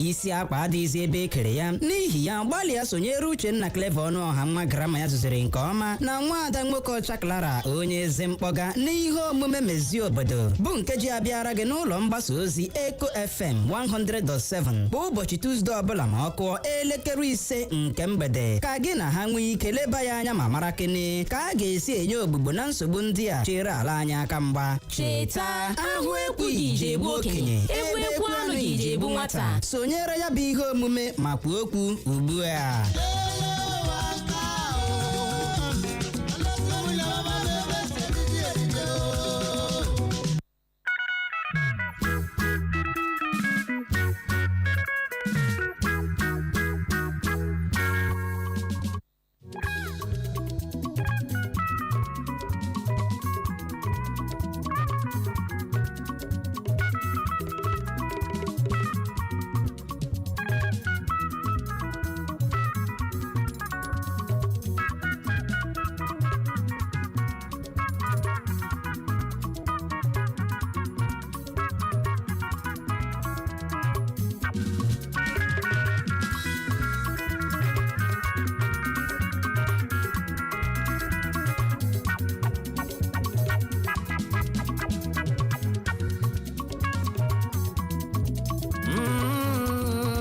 Isi akpa adịghịzi ebe e kere ya. N'ihi ya, gbalịa sonyere Uchenna Clever Ọnụọha, nwa grammar ya zụziri nke ọma, na nwaada nwoke ọcha Clara, onye eze mkpọga, n'ihe omume Mezie Obodo, bụ nke ji abịara gị n'ụlọ mgbasa ozi Eko FM 100.7 bụ ụbọchị Tuesday ọbụla ma ọ kụọ elekere 5 nke mgbede, ka gị na ha nwee ike leba ya anya ma mara kene ka a ga-esi enye ogbugbo na nsogbu ndị a chere ala anyị aka mgba. Cheta, ahụ ekwughị iji egbu okenye, ebe ekwu anụghị iji egbu nwata. Sonyere ya bụ ihe omume ma kwuo okwu ugbu a.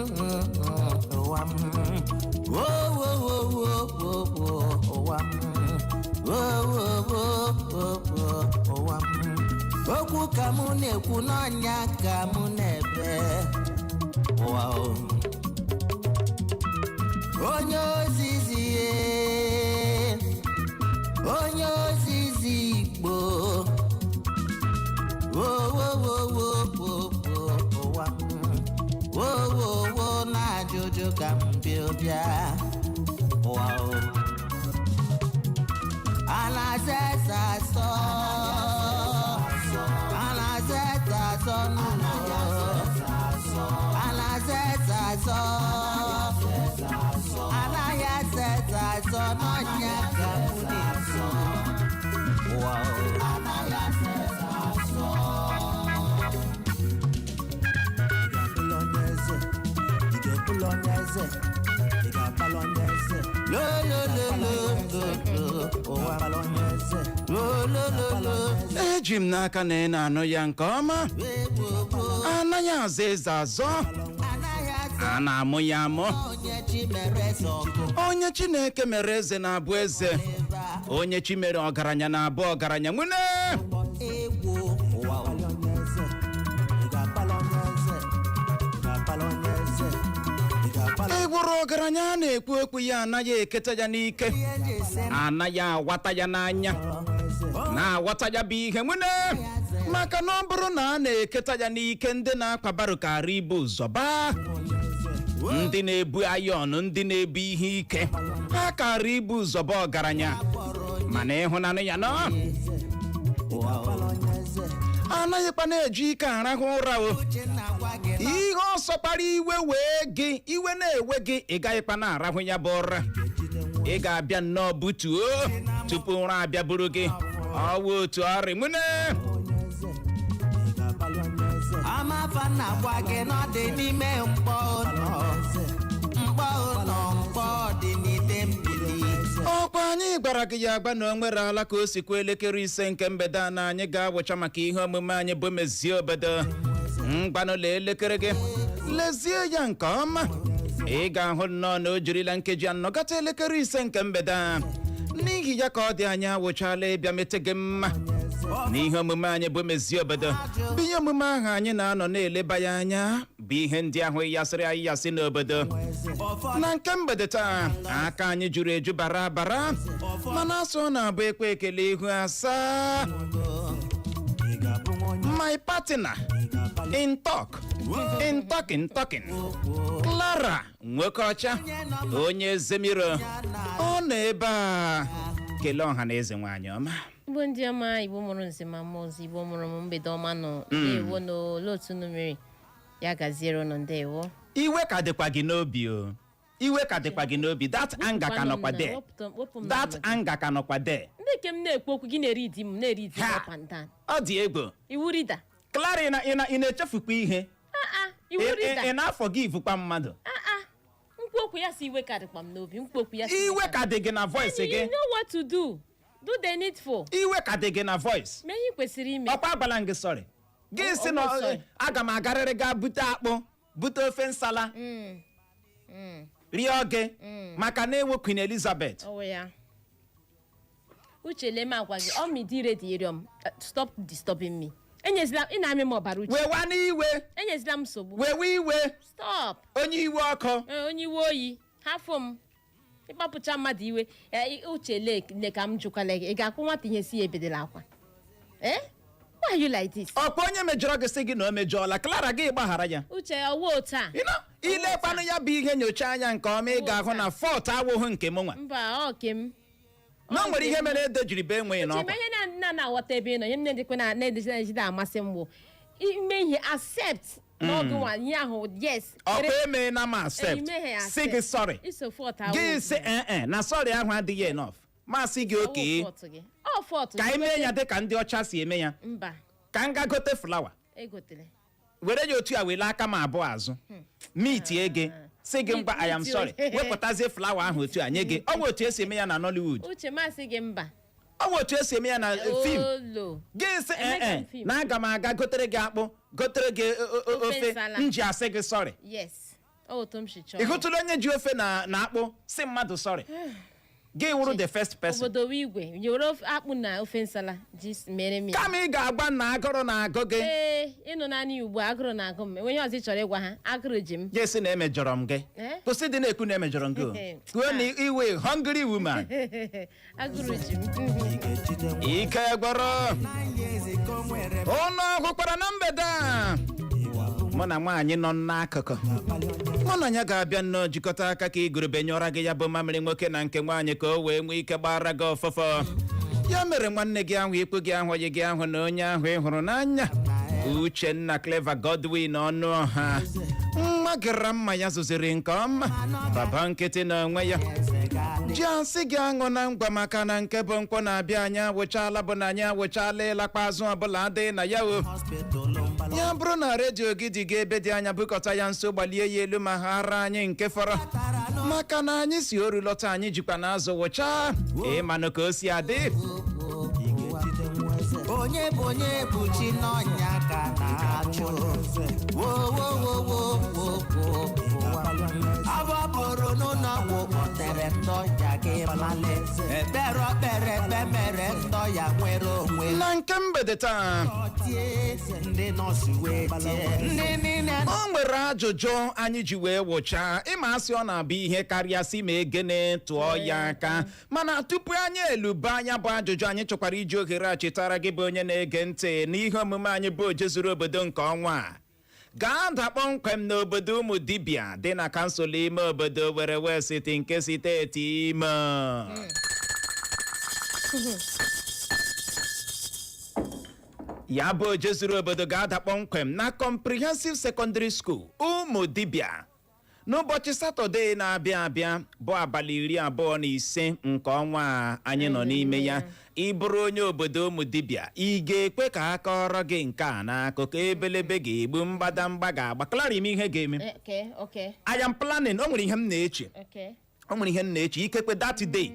Ụwa m, wo wo wo wo wo wo, ụwa m, wo wo wo wo wo, ụwa m. Okwu ka mụ na-ekwu n'ọnya ka mụ na-ebe. Ụwa o, onye ozizi ye, onye ozizi Igbo, wo wo wo wo wo wo, ụwa m, wo wo wo, na ajụjụ ka m bịa bịa. Ụwa o, ala eze asọ, ala eze asọ n'ụlọ, ala eze asọ, anaghị eze asọ n'ọnya ka m na-ekwu. Ụwa o. Ị ga-abụla onye eze, ị ga-ebula onye eze, ị ga-abala onye eze. Lo lo lo lo lo lo, ụwa abala onye eze. Lo lo lo lo. Eji m n'aka na ị na-anụ ya nke ọma. Egbo Anaghị aza eze azọ. Anaghị aza. A na-amụ ya amụ. Onye chi mere eze ọkụ. Onye Chineke mere eze na-abụ eze. Ebe a. Onye chi mere ọgaranya na-abụ ọgaranya nwune. Egwu ụwa onye eze, ị ga-abala onye eze, ị ga-abala onye eze, ị ga-abala. Ị gwụrụ ọgaranya a na-ekwu okwu ya, anaghị eketa ya n'ike. Ihe nji esi Anaghị awata ya n'anya. Na-aghọta ya bụ ihe nwune, maka na ọ bụrụ na a na-eketa ya n'ike, ndị na-akwa barrow kara ibu ụzọ baa, ndị na-ebu ayọn, ndị na-ebu ihe ike, ha kara ibu ụzọ ba ọgaranya. Mana ịhụnanụ ya nọ, anaghịkwa na-eji ike arahụ ụra o. Ihe ọsọ kpara iwe wee gị, iwe na-ewe gị, ị gaghịkwa na-arahụ ya bụ ụra. Ị ga-abịa nnọọ butuo tupu ụra abịa buru gị. Ọwụ otu ọrị mụne. Amafa na-agwa gị na ọ dị n'ime mkpọ ụlọ, mkpọ ụlọ, mkpọ dị n'ide mmiri. Ọkwa anyị gwara gị ya agba na o nwere ala ka o sikwa elekere 5 nke mgbede a na anyị ga-awụcha maka ihe omume anyị bụ Mezie Obodo. Mgbanụla elekere gị, lezie ya nke ọma, ị ga-ahụ nnọọ na o jirila nkeji 4 gata elekere 5 nke mgbede a. N'ihi ya ka ọ dị, anyị awụchala ịbịa mete gị mma n'ihe omume anyị bụ Mezie Obodo, bụ ihe omume ahụ anyị na-anọ na-eleba ya anya bụ ihe ndị ahụ yasịrị anyị yasị n'obodo. Na nke mgbede taa, aka anyị juru eju bara bara, mana asụ ọ na-abụ ekwe ekele ihu asaa. My partner in talk, in talking, talking, Clara nwoke ọcha, onye zemiro, ọ nọ ebe a. Kelee ọha na eze, nwaanyị ọma. Igbo ndị ọma, Igbo mụrụ nze ma mụọ ozi, Igbo mụrụ m, mgbede ọma nọ. Ndewo n'olee otu unu mere? Ya gaziere unu, ndewo. Iwe ka dịkwa gị n'obi o, iwe ka dịkwa gị n'obi. That anger ka nọkwa there. Wepụ m That n'ọnọdụ. anger ka nọkwa there. Ndị nke m na-ekwu okwu, gị na-eri di m, na-eri di m Ha! up and down. Ọ dị egwu. Iwu rida. Clara, ị na ị na-echefukwa ihe. Ah. Iwu rida. Ị na-forgive kwa mmadụ? Ah ah, mkpu okwu ya si iwe ka dịkwa m n'obi, mkpu okwu ya si Iwe ka dị gị na voice Then you gị. know what to do. Do the needful. Iwe ka dị gị na voice. Mee ihe ị kwesịrị ime. Ọkwa agbala m gị sorry, gị Ọ- sị na ọ sorry. aga m agarịrị gaa bute akpụ, bute ofe nsala, rịọ gị maka na ewe Queen Elizabeth. Ọwụ ya. Uche, lee m, agwa gị, ọ midi ready ịrịọ m. Stop disturbing me. Enyezila ị na-amị m ọbara, Uche. Wewa n'iwe. Enyezila m nsogbu. Wewe iwe. Stop. Onye iwe ọkụ. Ee, onye iwe oyi, hafụ m. Ịkpapụcha mmadụ iwe. Uche, lee, le ka m jụkwala gị, ị ga-akwụ nwata ihe si ya ebedela akwa? Eh, why are you like this? Ọkwa onye mejọrọ gị sị gị na o mejọọla, Clara, gị gbaghara ya. Uche, ọwụ otu a. Ilekwanụ ya bụ ihe nyocha anya nke ọma, ị ga-ahụ na fault awụghị nke m nwa. Mba, ọ ke m. Na o nwere ihe mere ede jiri bee enweghị Uche, ma n'ọkwa. ihe na na-aghọta ebe ị nọ, ihe m na-edekwe na na-ejide amasị m bụ ime ihe, accept n'ọgụ nwa ihe ahụ, yes. Ọkwa emee na m accept, Imeghe. sị gị sorry. Iso fault. Gị sị ee na sorry ahụ adịghị enough. Masị gị oke. Ọ fault. Ka anyị mee ya dị ka ndị ọcha si eme ya. Mba. Ka m ga gote flower. Egotere. Were ya otu a, wele aka m abụọ azụ mitie gị, sị gị ngwa, I am sorry, wepụtazie flower ahụ otu a nye gị. Ọ bụ otu esi eme ya na Nollywood. Uche, masị gị mba. Ọ bụ otu esi eme ya na film. Olo. Gị sị Emeka ee m film. na aga m aga gotere gị akpụ, gotere gị Ofe ofe nsala. m ji asị gị sorry. Yes, ọ otu m si chọọ. Ị hụtụla onye ji ofe na akpụ si mmadụ sorry? Gị wụrụ the first person. Obodo igwe were ofe akpụ na ofe nsala ji mere m ya. Kama ị ga-agba na agụrụ na-agụ gị. Ee, ịnụ naanị ugbu a, agụrụ na-agụ m. Enwe ihe ọzọ ị chọrọ ịgwa ha? Agụrụ ji m. Gị sị na emejọrọ m gị. Eh? Kwụsị dị na-ekwu na emejọrọ m gị o. Kwuo na iwe hungry woman. Agụrụ ji m. Ike gwọrọ ụnụ hụkwara na mgbede a, mụ na nwaanyị nọ n'akụkụ, mụ na ya ga-abịa nnọọ jikọta aka ka igurube nyụọra gị ya bụ mamịrị nwoke na nke nwaanyị, ka o wee nwee ike gbara gị ọfọfọ. Ya mere, nwanne gị ahụ, ikwu gị ahụ, oyi gị ahụ na onye ahụ ị hụrụ n'anya, Uchenna Clever Godwin Ọnụọha, nwa gara mma ya zụziri nke ọma, baba nkịtị na onwe ya ji asị gị aṅụ na ngwa, maka na nke bụ nkwọ na-abịa, anyị awụchala, bụ na anyị awụchala ịlakpa azụ ọbụla adịghị na ya o. Ya bụrụ na redio gị dị gị ebe dị anya, bukọta ya nso, gbalie ya elu ma ha ara anyị nke fọrọ, maka na anyị si oru lọta, anyị jikwa na azụ wụchaa. Ịmanụ ka o si adị. Onye bụ onye bụ chi n'ọnya ka na-achụ wo wo wo wo wo wo ụwa abụ bụrụ n'ụlọ ọgwụ kpọtere ndọya gị male ebere okpere ekpe mere ndọya nwere onwe. Na nke mgbede taa, tie ndị nọọsụ wee tie ndị niile. O nwere ajụjụ anyị ji wee wụchaa. Ịma asị ọ na-abụ ihe karịa si ma egene tụọ ya aka, mana tupu anyị eluba anya bụ ajụjụ, anyị chọkwara iji ohere a chetara gị bụ onye na-ege ntị n'ihe omume anyị bụ Oje Zuru Obodo nke ọnwa a ga-ada kpọmkwem n'obodo ụmụ dibịa dị na kansụl ime obodo Were West nke steeti Imo. Ya bụ Oje Zuru Obodo ga-ada kpọmkwem na Comprehensive Secondary School ụmụ dibịa n'ụbọchị Satọde na-abịa abịa, bụ abalị 25 nke ọnwa a anyị nọ n'ime ya. Ị bụrụ onye obodo ụmụ dibịa, ị ga-ekwe ka a kọrọ gị nke a n'akụkọ ebelebe ga-egbu mgbadamgba ga-agba. Clara, ime ihe ga-eme. Okay. I am planning. O nwere ihe m na-eche. O nwere ihe m na-eche. Ikekwe that day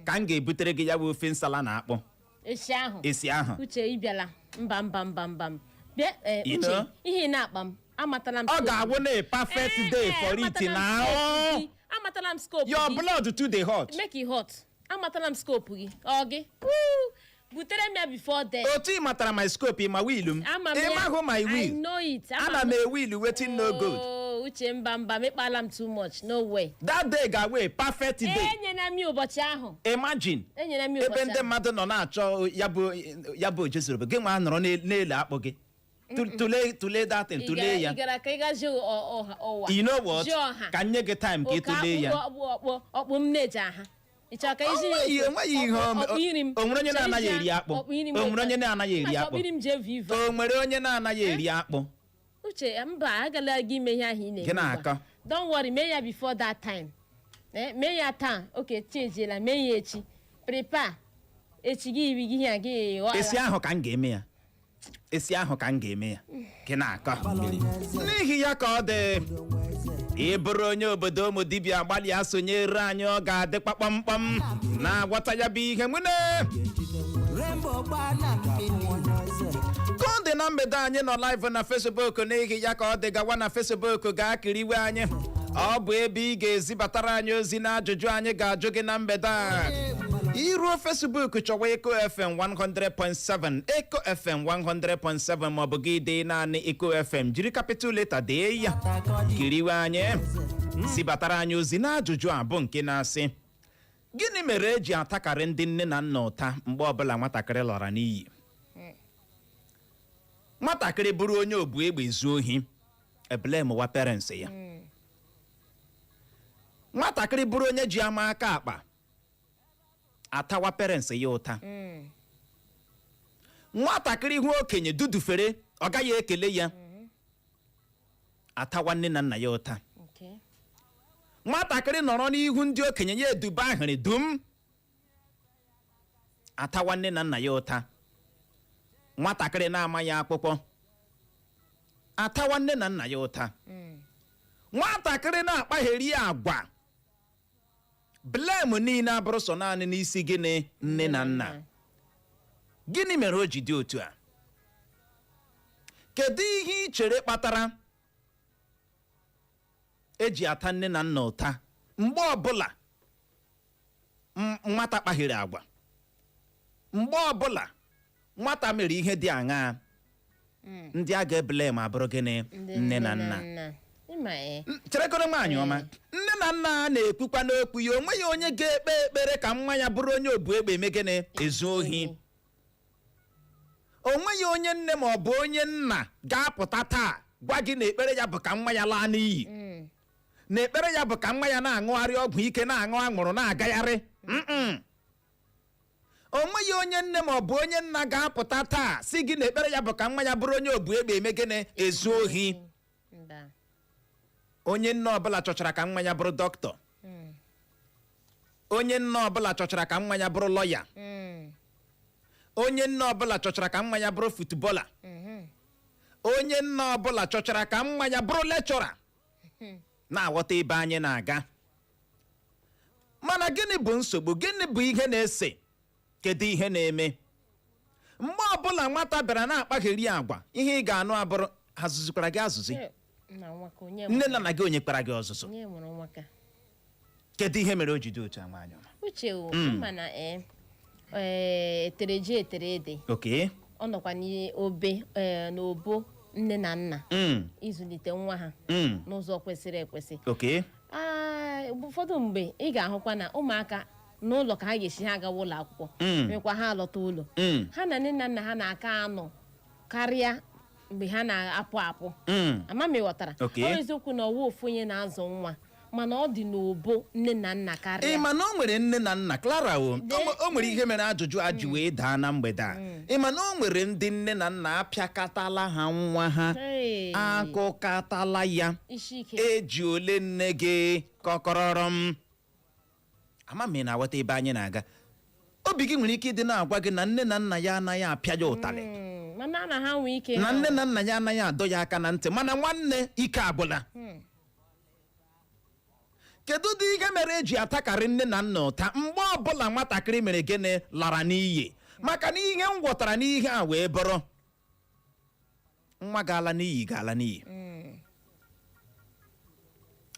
ka m ga-ebutere gị ya bụ ofe nsala na akpụ. Esi ahụ. Esi ahụ. Uche, ị bịala. Mba, mba, mba, mba, bịa ee. You Uche, know? ihe ị na-akpa m, amatala m Ọ scope. ga-awụ na a perfect day for it Amatala m na scope gị. Amatala m scope your gị. blood too dey hot. Make it hot. Amatala m scope gị. Ọ gị. Woo! Butere m ya before then. Otu ị matara my scope, ị ma will m. Ama m Ị ya. mahụ my I will. know it. Ana m e-will wetin no good. Oh, Uche, mba, mba, mekpala m too much. No way. That day ga-awụ a perfect day. Enyela m ya ụbọchị ahụ. Imagine Enyela m ya ebe ụbọchị ndị ahụ. mmadụ nọ na-achọ ya bụ ojesorobe gị nwa nọrọ n'elu akpụ gị. Tụlee that thing, Ị tụlee ya. ị gara ka ị ga jụ ụwa. You know what? Jụọ ọha. Ka m nye gị time ka ị Oke tụlee ya. akpụ ọkpụ m na-eji aha. Ị chọrọ ka iji Enweghị ihe ọkpụ iri m. o nwere onye Chọrọ na-anaghị iji eri akpụ? ọkpụ iri m. O nwere onye na-anaghị eri Maka akpụ? ọkpụ iri m ji evu ivu. O nwere onye na-anaghị eri akpụ? Uche, mba, agala gị ime ihe ahụ ị na-eme Gị na-akọ. ugbu a. Don't worry, mee ya before that time. Mee ya taa. Okay, changeela, mee ya echi. Prepare. Echi gị iri gị ihe a gị ghọọ. Esi ahụ ka m ga-eme ya. Esi ahụ ka m ga-eme ya gị na-akọ. N'ihi ya ka ọ dị, ị bụrụ onye obodo ụmụ dibịa, gbalịa sonyere anyị. Ọ ga-adịkwa kpọmkpọm na-agwọta ya bụ ihe nwune. Rainbow gbaa na mmiri. Ka ọ dị na mgbede, anyị nọ live na Facebook. N'ihi ya ka ọ dị, gawa na Facebook gaa kiriwe anyị. Ọ bụ ebe ị ga-ezibatara anyị ozi na ajụjụ anyị ga-ajụ gị na mgbede a. Iruo Facebook, chọwa Eko FM 100.7, Eko FM 100.7, maọbụ gị dee naanị Eko FM, jiri capital letter dee ya. Kiriwe anyị, zibatara anyị ozi na ajụjụ a bụ nke na-asị: gịnị mere eji atakarị ndị nne na nna ụta mgbe ọbụla nwatakịrị lara n'iyi? Nwatakịrị bụrụ onye obu egbe zuo ohi, eblamewa parents ya. Nwatakịrị bụrụ onye ji ama aka akpa, atawa parents ya ụta. Nwatakịrị hụ okenye dudufere, ọ gaghị ekele ya, atawa nne na nna ya ụta. Nwatakịrị nọrọ n'ihu ndị okenye, ya eduba ahịrị dum, atawa nne na nna ya ụta. Nwatakịrị na-amaghị akwụkwọ, atawa nne na nna ya ụta. Nwatakịrị na-akpagheri agwa, blame niile abụrụ sọ naanị n'isi gịnị? Nne na nna. Gịnị mere o ji dị otu a? Kedu ihe ị chere kpatara eji ata nne na nna ụta mgbe ọbụla nwata kpaghere agwa, mgbe ọbụla nwata mere ihe dị aṅaa? Ndị a ga-eblame abụrụ gịnị? Nne na nna. Ịma ee. Cherekọrọ nwaanyị ọma, nne na nna a na-ekwukwa n'okwu ya, onweghị onye ga-ekpe ekpere ka nwa ya bụrụ onye obu egbe eme gịnị? Ezu ohi. Onweghị onye nne ma ọ bụ onye nna ga-apụta taa gwa gị na ekpere ya bụ ka nwa ya laa n'iyi, na ekpere ya bụ ka nwa ya na-aṅụgharị ọgwụ ike, na-aṅụ anwụrụ, na-agagharị. Onweghị onye nne ma ọ bụ onye nna ga-apụta taa si gị na ekpere ya bụ ka nwa ya bụrụ onye obu egbe eme gịnị? Ezu ohi. Mba. Onye nne ọbụla chọchara ka nwa ya bụrụ dọkịta. Onye nne ọbụla chọchara ka nwa ya bụrụ lọya. Onye nne ọbụla chọchara ka nwa ya bụrụ footballer. Onye nne ọbụla chọchara ka nwa ya bụrụ lecturer. Na-aghọta ebe anyị na-aga? Mana gịnị bụ nsogbu? Gịnị bụ ihe na-ese? Kedu ihe na-eme mgbe ọbụla nwata bịara na-akpagheri agwa, ihe ị ga-anụ abụrụ, ha zụzikwara gị azụzi? Na nwa ka onye Nne na nna gị, onye kpara gị ọzụzụ? Onye mụrụ nwa ka Kedu ihe mere o ji dị otu a, nwaanyị ọma? Uche o, ma na ee, etere ji etere ede. Ọ nọkwa n'obe, ee, n'obo nne na nna ịzụlite nwa ha n'ụzọ kwesịrị ekwesị. Ụfọdụ mgbe ị ga-ahụkwa na ụmụaka n'ụlọ ka ha ga-esi ha agawa ụlọ akwụkwọ, nwekwa ha alọta ụlọ, ha na nne na nna ha na-aka anọ karịa mgbe ha na-apụ apụ. Ama m ịghọtara. Ọ eziokwu na ọwa ofu onye na-azụ nwa, mana ọ dị n'obo nne na nna Ị karịa. ma na o nwere nne na nna, Clara, o o nwere ihe mere ajụjụ a ji wee daa na mgbede a. Ị ma na o nwere ndị nne na nna apịakatala ha nwa ha, Hey. akụkatala ya, Isi ike. Eji ole nne gị kọkọrọrọ m. Ama m ị na-aghọta ebe anyị na-aga. Obi gị nwere ike ịdị na-agwa gị na nne na nna ya anaghị apịa ya ụtalị, Mana na ha nwee ike na nne na nna ya anaghị adọ ya aka na ntị, mana nwanne, ike agwụla. Kedu ụdị ihe mere eji atakarị nne na nna ụta mgbe ọbụla nwatakịrị mere gịnị? Lara n'iyi. Maka na ihe m ghọtara n'ihe a wee bụrụ, nwa ga-ala n'iyi ga-ala n'iyi,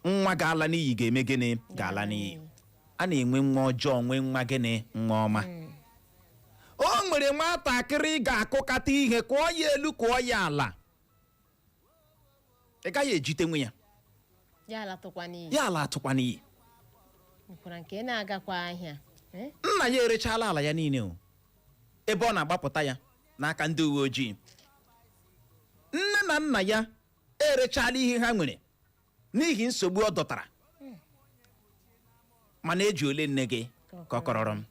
nwa ga-ala n'iyi ga-eme gịnị? Ga-ala n'iyi. A na-enwe nwa ọjọọ, nwee nwa gịnị? Nwa ọma. O nwere nwatakịrị ga-akụkata ihe, kụọ ya elu, kụọ ya ala, ị gaghị ejitenwu ya. Ya alatụkwa n'iyi. Ya ala atụkwa n'iyi. Nwekwara nke na-agakwa ahịa. Eh? Nna ya erechala ala ya niile o, ebe ọ na-agbapụta ya n'aka ndị uwe ojii. Nne na nna ya erechala ihe ha nwere n'ihi nsogbu ọ dọtara, mana eji ole nne gị ka ọ kọrọrọ m,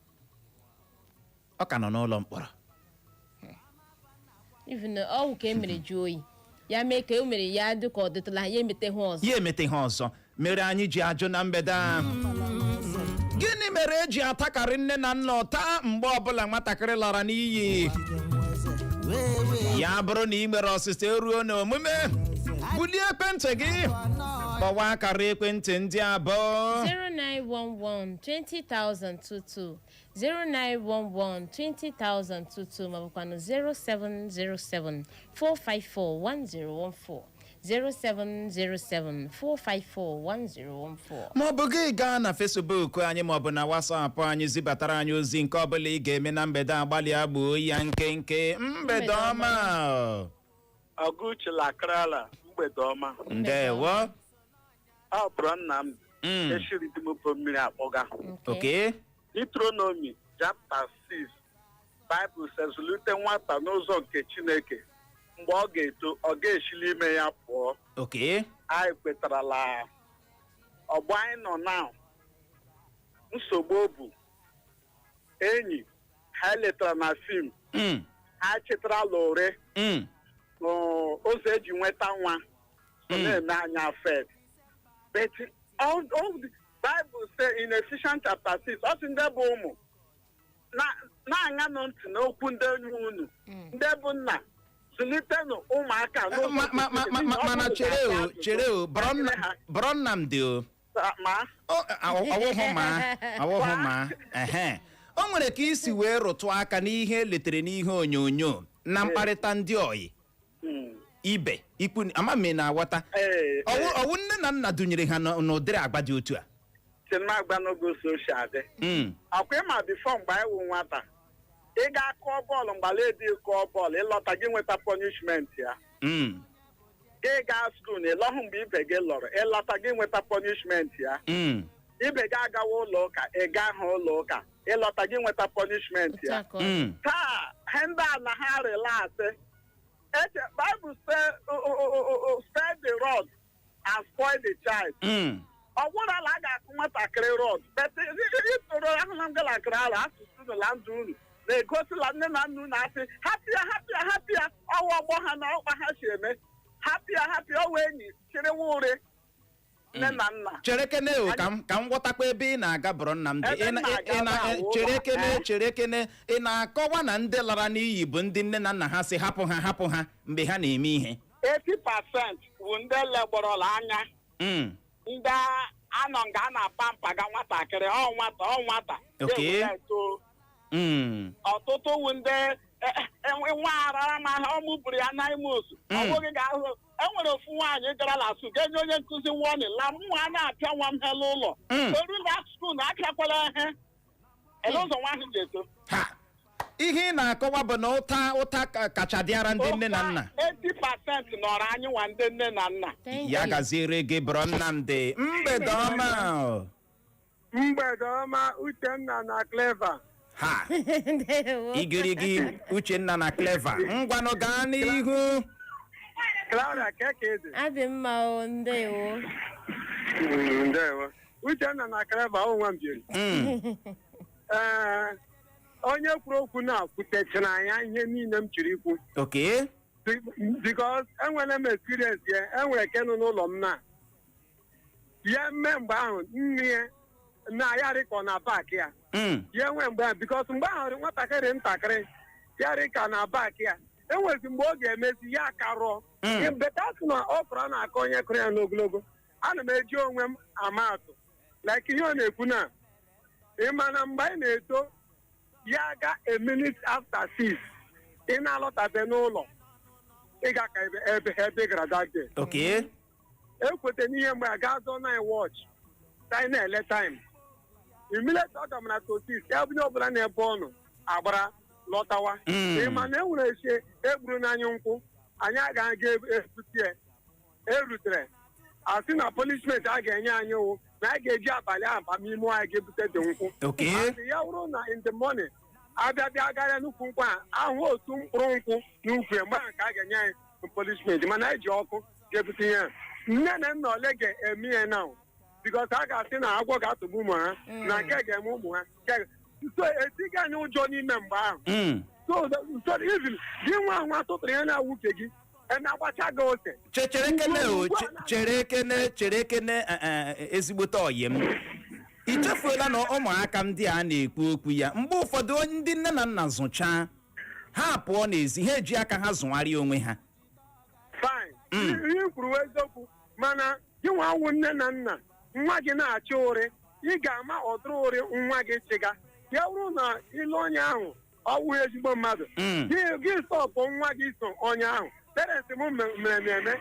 ọ ka nọ n'ụlọ mkpọrọ. Even ọwụ ka e mere jụọ oyi, ya mee ka o mere ya dị ka ọ dịtụla ya, emete ha ọzọ. Ya emete ha ọzọ. Mere anyị ji ajụ na mgbede a: gịnị mere eji atakarị nne na nna ụta mgbe ọbụla nwatakịrị lara n'iyi? Wee wee. Ya bụrụ na ị nwere ọsịsa, eruo n'omume, bulie ekwentị gị, kpọwa akara ekwentị ndị abụọ: 0911 20022, 0911 20022, maọbụkwanụ 0707 454 1014, 0707 454 1014. Maọbụ gị gaa na Facebook anyị maọbụ na WhatsApp anyị, zibatara anyị ozi. Nke ọbụla ị ga-eme na mgbede a, gbalịa gbuo ya nkenke. Mgbede ọma. Ọgụchi lakrala, mgbede ọma. Ndewo. Ọ bụrụ nna m eshiri dị m bụ mmiri akpọga. Deuteronomy chapter 6, Bible says, "Zụlite nwata n'ụzọ nke Chineke, mgbe ọ ga-eto, ọ ga-eshili ime ya pụọ." Anyị kwetarala ọgbọ anyị nọ now, nsogbu bụ enyi ha letara na film, ha chetara ore ụzọ eji nweta nwa so na-eme anya fed. But all the Bible say in Ephesians chapter 6, ọ sị ndị bụ ụmụ na-aṅanụ ntị n'okwu ndị enyi unu, ndị bụ nna, zụlitenụ ụmụaka n'ụzọ Ma ma ma ma ma mana Ọ bụrụ chere na o, chere o, bọrọ Nnamdị o. Ma Ọwụhụ ma ọwụhụ ma ehe, o nwere ka isi wee rụtụ aka n'ihe eletere n'ihe onyonyo na mkparịta ndị oyi ibe ikwu ama m, ị na-aghọta? Ee. Ọwụ nne na nna dunyere ha n'ụdịrị agba dị otu a? Agba n'oge social dị ọkwa ịma, before, mgbe anyị wụ nwata, ị ga-akụọ bọọlụ, mgbaledi kụọ bọọlụ, ịlọta gị nweta punishment ya. Gị gaa school na ịlọhụ mgbe ibe gị lọrọ, ịlọta gị nweta punishment ya. Ibe gị agawa ụlọ ụka, ị gaa ha ụlọ ụka, ịlọta gị nweta punishment Otu a ya. ka ọ dị. Taa ha ndị a na ha relax. Eche Bible say, "Spare the rod and spoil the child." Ọ gwụrụla a ga-akụ nwatakịrị rod, but ịtụrụ ahụla m galakịrị ala asụsụ unu la ndụ unu na-egosila nne na nna unu asị hapụ ya, hapụ ya, hapụ ya, ọwa ọgbọ ha na ọkpa ha si eme, hapụ ya, hapụ ya, ọwa enyi chịrịwa ụrị nne na nna. Chere kene o, ka m ghọtakwa ebe ị na-aga, bụrụ Nnamdị. Ebe Ị m na- na-aga ị na- bụ awụ chere ụlọ. kene. Eh? Chere kene, ị na-akọwa na ndị lara n'iyi bụ ndị nne na nna ha si hapụ ha, hapụ ha mgbe ha na-eme ihe? 80% bụ ndị legbọrọla anya, ndị anọ nga a na-apa mpaga nwatakịrị, ọ nwata, ọ nwata. Ya eto. Ọtụtụ wụ ndị nwa arara ma ọ mụburu ya na ime osu. Ọ bụghị ga-ahụ enwere ofu nwaanyị gara na school ga-enye onye nkụzi warning la nwa na-apịa nwa m hela ụlọ oru na school na apịakwala ihe ele ụzọ nwa ahụ ga-eto. Ha, ihe ị na-akọwa bụ na ụta ụta kacha dịara ndị nne na nna. 80% nọrọ anyị nwa ndị nne na nna. Thank Ya you. gaziere gị, bụrụ Nnamdị. Mgbede ọma. Mgbede ọma, Uchenna na Clever. Ha. Ndewo. Igirigi Uchenna na Clever, ngwanụ, gaa n'ihu. Clara, keke ede. Adị mma o, ndewo. Ndewo. Uchenna na Clever, onwe m jiri. Ee, onye kwuru okwu na kwutechara ya ihe niile m chiri ikwu. Because enwere m experience ya, enwere kenụ n'ụlọ m na ya mme mgbe ahụ nne ya na ya rịkọ na park ya. Ya enwe mgbe ahụ, because mgbe ahụ nwatakịrị ntakịrị ya rịka na park ya, enwezi mgbe ọ ga-emezi ya karụọ. Better sị na ọ kụrụ a na-akọ onye kụrụ ya n'ogologo. Ana m eji onwe m ama atụ, like ihe ọ na-ekwu na ị ma na mgbe anyị na-eto, ya ga a minute after 6, ị na-alọtabe n'ụlọ, ị ga ka ebe ebe ị gara that day. Ekweta n'ihe mgbe a gaa zụọ nine watch time na-ele time, immediately ọ gamara to 6, ya bunye ọbụla na-ebe ọnụ agbara lọtawa. Ị ma na e nwere eche egburu n'anya nkwụ anyị agaghị aga ebute ya erutere asị na punishment a ga-enye anyị wụ na anyị ga-eji abalị ahụ ba n'ime anyị ga-ebute dị nkwụ. Asị ya wụrụ na in the morning abịa bịa gara n'ukwu nkwụ a, ahụ otu mkpụrụ nkwụ n'ukwu ya, mgbe ahụ ka a ga-enye anyị punishment, mana anyị ji ọkụ ga-ebute ihe a. Nne na nna ole ga-eme ihe na because a ga-asị na agwọ ga-atụgbu ụmụ ha na nke ga-eme ụmụ ha so etighị anyị ụjọ n'ime mgbe ahụ. So even gị nwa nwa tụtụrụ ihe na-awuke gị na-agbacha gị ose. Chere kene o, chere kene, chere kene, ezigbote ọyị m, i chefuola na ụmụaka ndị a na-ekwu okwu ya, mgbe ụfọdụ ndị nne na nna zụchaa Ha pụọ n'ezi, ha eji aka ha zụgharịa onwe ha. Fine. Ihe i kwuru wụ eziokwu, mana gị nwa awụ nne na nna, nwa gị na-achị ụrị, ị ga-ama ọdụrụ ụrị nwa gị chịga. Ya bụrụ na ịlụ onye ahụ, ọ wụghị ezigbo mmadụ, gị stop nwa gị so onye ahụ. Parents m mere m eme.